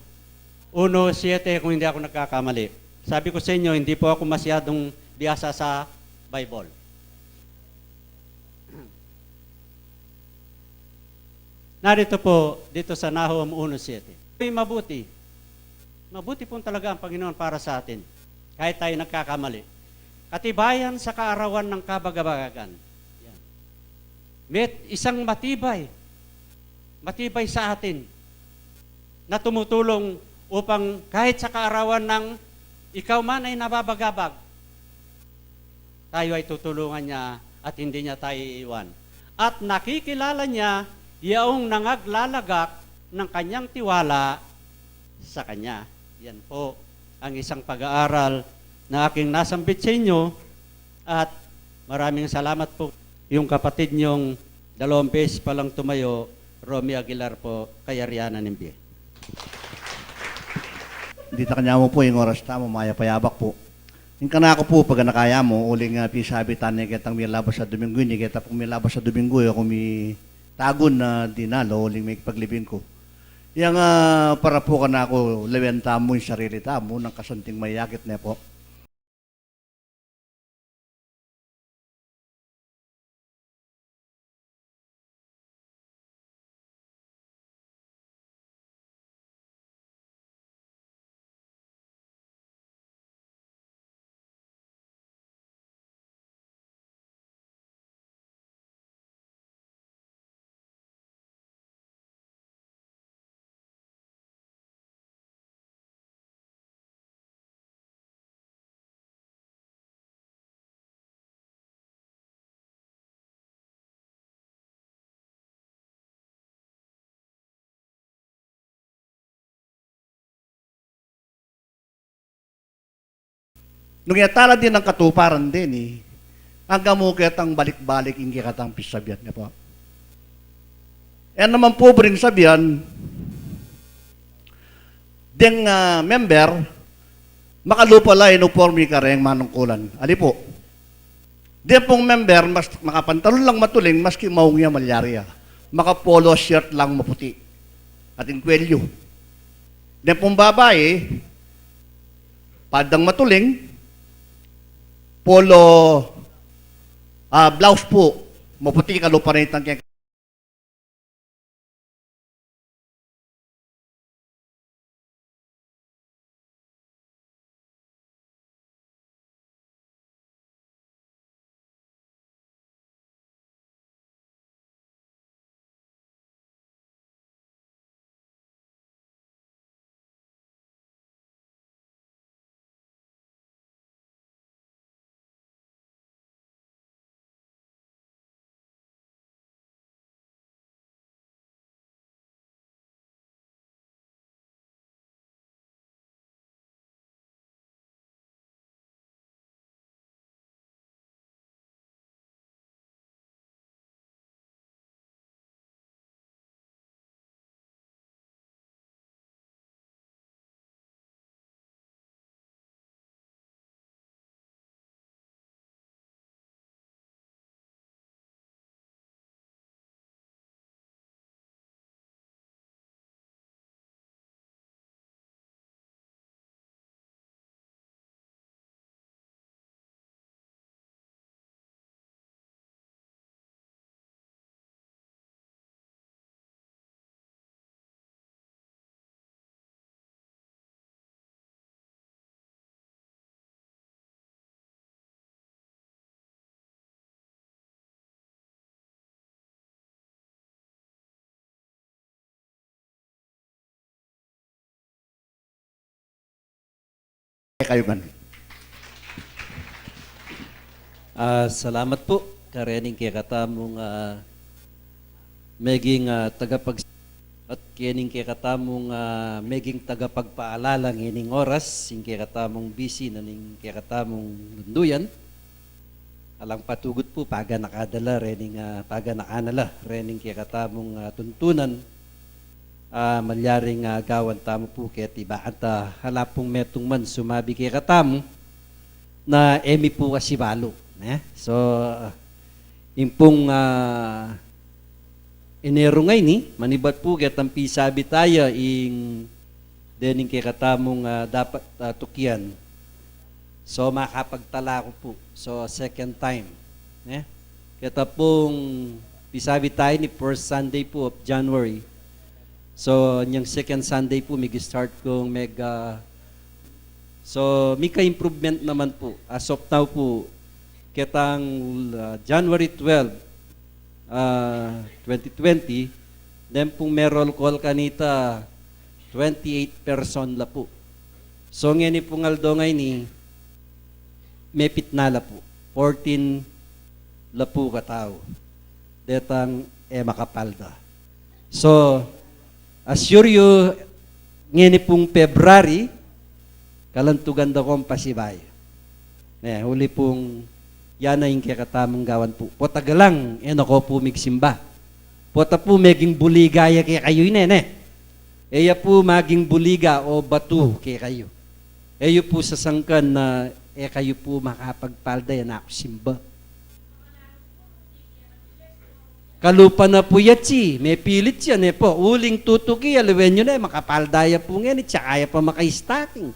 uno siete, kung hindi ako nagkakamali. Sabi ko sa inyo, hindi po ako masyadong biyasa sa Bible. Narito po, dito sa Nahum uno siete. Mabuti. Mabuti po talaga ang Panginoon para sa atin, kahit tayo nagkakamali. Katibayan sa kaarawan ng kabagabagan. Yan. May isang matibay, matibay sa atin na tumutulong upang kahit sa kaarawan ng ikaw man ay nababagabag, tayo ay tutulungan niya at hindi niya tayo iiwan. At nakikilala niya yaong nangaglalaga ng kanyang tiwala sa kanya. Yan po ang isang pag-aaral na aking nasambit sa inyo. At maraming salamat po. Yung kapatid niyong dalawang beses palang tumayo, Romy Aguilar po, kay Ariana Nimbie. Dita kanya mo po, ing oras tamu, mayap a abak po. Ing kanaku po, pag anakaya mo, uling, ah, pisabi tane ketang milabas a Domingo ini, keta pung milabas a Domingo, aku mi tagun na dinalo, uling me paglibing ku. Yang, ah, para po kanaku, lawen tamu ing sarili tamu, nang kasanting mayakit ne po. Nung iyatala din ang katuparan din, eh, angga mu ketang balik-balik ing kekatang pisabian ne po. E naman po bring sabian, deng, ah, member, makalupa la inupormi kareng manungkulan. Ali po. Deng pung member, mas makapantalon lang matuling, maski maung ya malyari ya. Makapolo shirt lang maputi. At ing kwelyo. Deng pung babai, padang matuling, polo, ah, blouse po, maputi kalupa na itang keng Kayu man. Ah, salamat pu karening kekatamung, ah, meging, ah, tagapag-, at kening kekatamung, ah, meging tagapagpaalala ngening oras, ing kekatamung busy na ning kekatamung dunduyan. Alang patugut pu, paganaka da la rening, ah, paganaka na la rening kekatamung, ah, tuntunan. Ah, malyaring, ah, gawan tamu pu keti ba at, ah, ala pung metung man sumabi kekatamu na e mi pu kasi balu, ne? So, ah, ing pung, ah, Enero ngeni, manibat pu ketang pisabi taya ing dening kekatamung, ah, dapat, ah, tukian. So, makapagtala ku pu. So, second time, ne? Keta pung pisabi taya ini first Sunday pu of January. So, nyang second Sunday pu, mig-start kung meg-, ah, so, mika-improvement naman pu. As of now pu, ketang, ah, January twelve, ah, twenty twenty, then pung me-roll call kanita, twenty-eight person la pu. So, ngeni pung aldo ngeni, mepit na la pu. Fourteen la pu katau detang e makapalda. So, assure you, ngeni pung February, kalantugan da kong pasibayu. Ne, uli pung yana ing kekatamung gawan pu. Pota galang, e na ko pu migsimba. Pota pu meging buliga ya kekayu ine, ne? E ya pu maging buliga o batu kekayu. E yu pu sasangkan na e kayu pu makapagpalda ya na ku simba. Kalupa na pu yatsi, mepilit ya, ne pu. Uling tutuki ya, lawen yu na, makapalda ya pu ngeni, tsaka ya pa maka-stocking.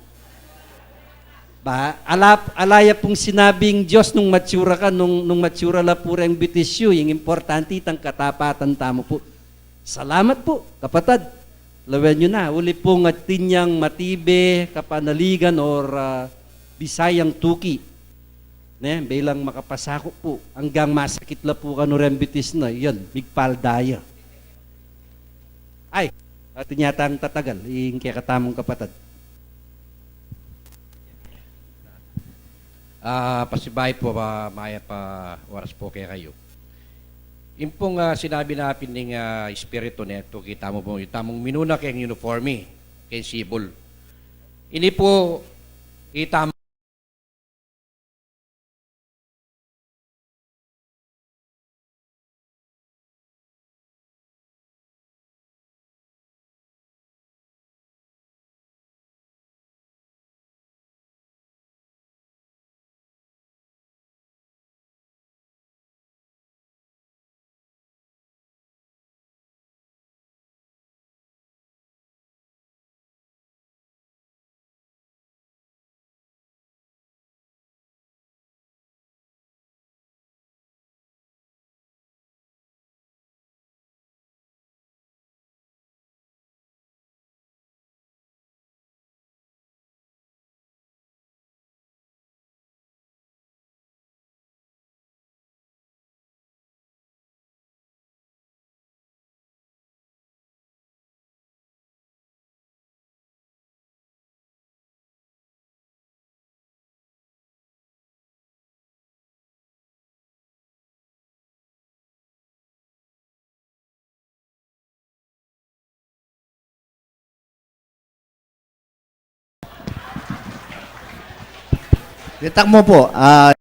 Ba, ala, ala ya pung sinabing Dios nung matsura ka, nung, nung matsura la pu reng bitis yu, ing importante itang katapatan tamu pu. Salamat pu, kapatad. Lawen yu na, uli pung atin yang matibe, kapanaligan, or, ah, Bisayang tuki. Ne, bailang makapasakup pu, anggang masakit la pu kanu reng bitis na, yan, migpalda ya. Ay, atin yatang tatagal ing kekatamung kapatad. Ah, pasibayu pu, ah, mayap a oras pu kekayu. Ing pung, ah, sinabi na pin ning, ah, espiritu, ne, tuki tamu pu, itamung minuna keng uniforme, keng sibul. Ini pu, itam- Ditak mu pu, ah,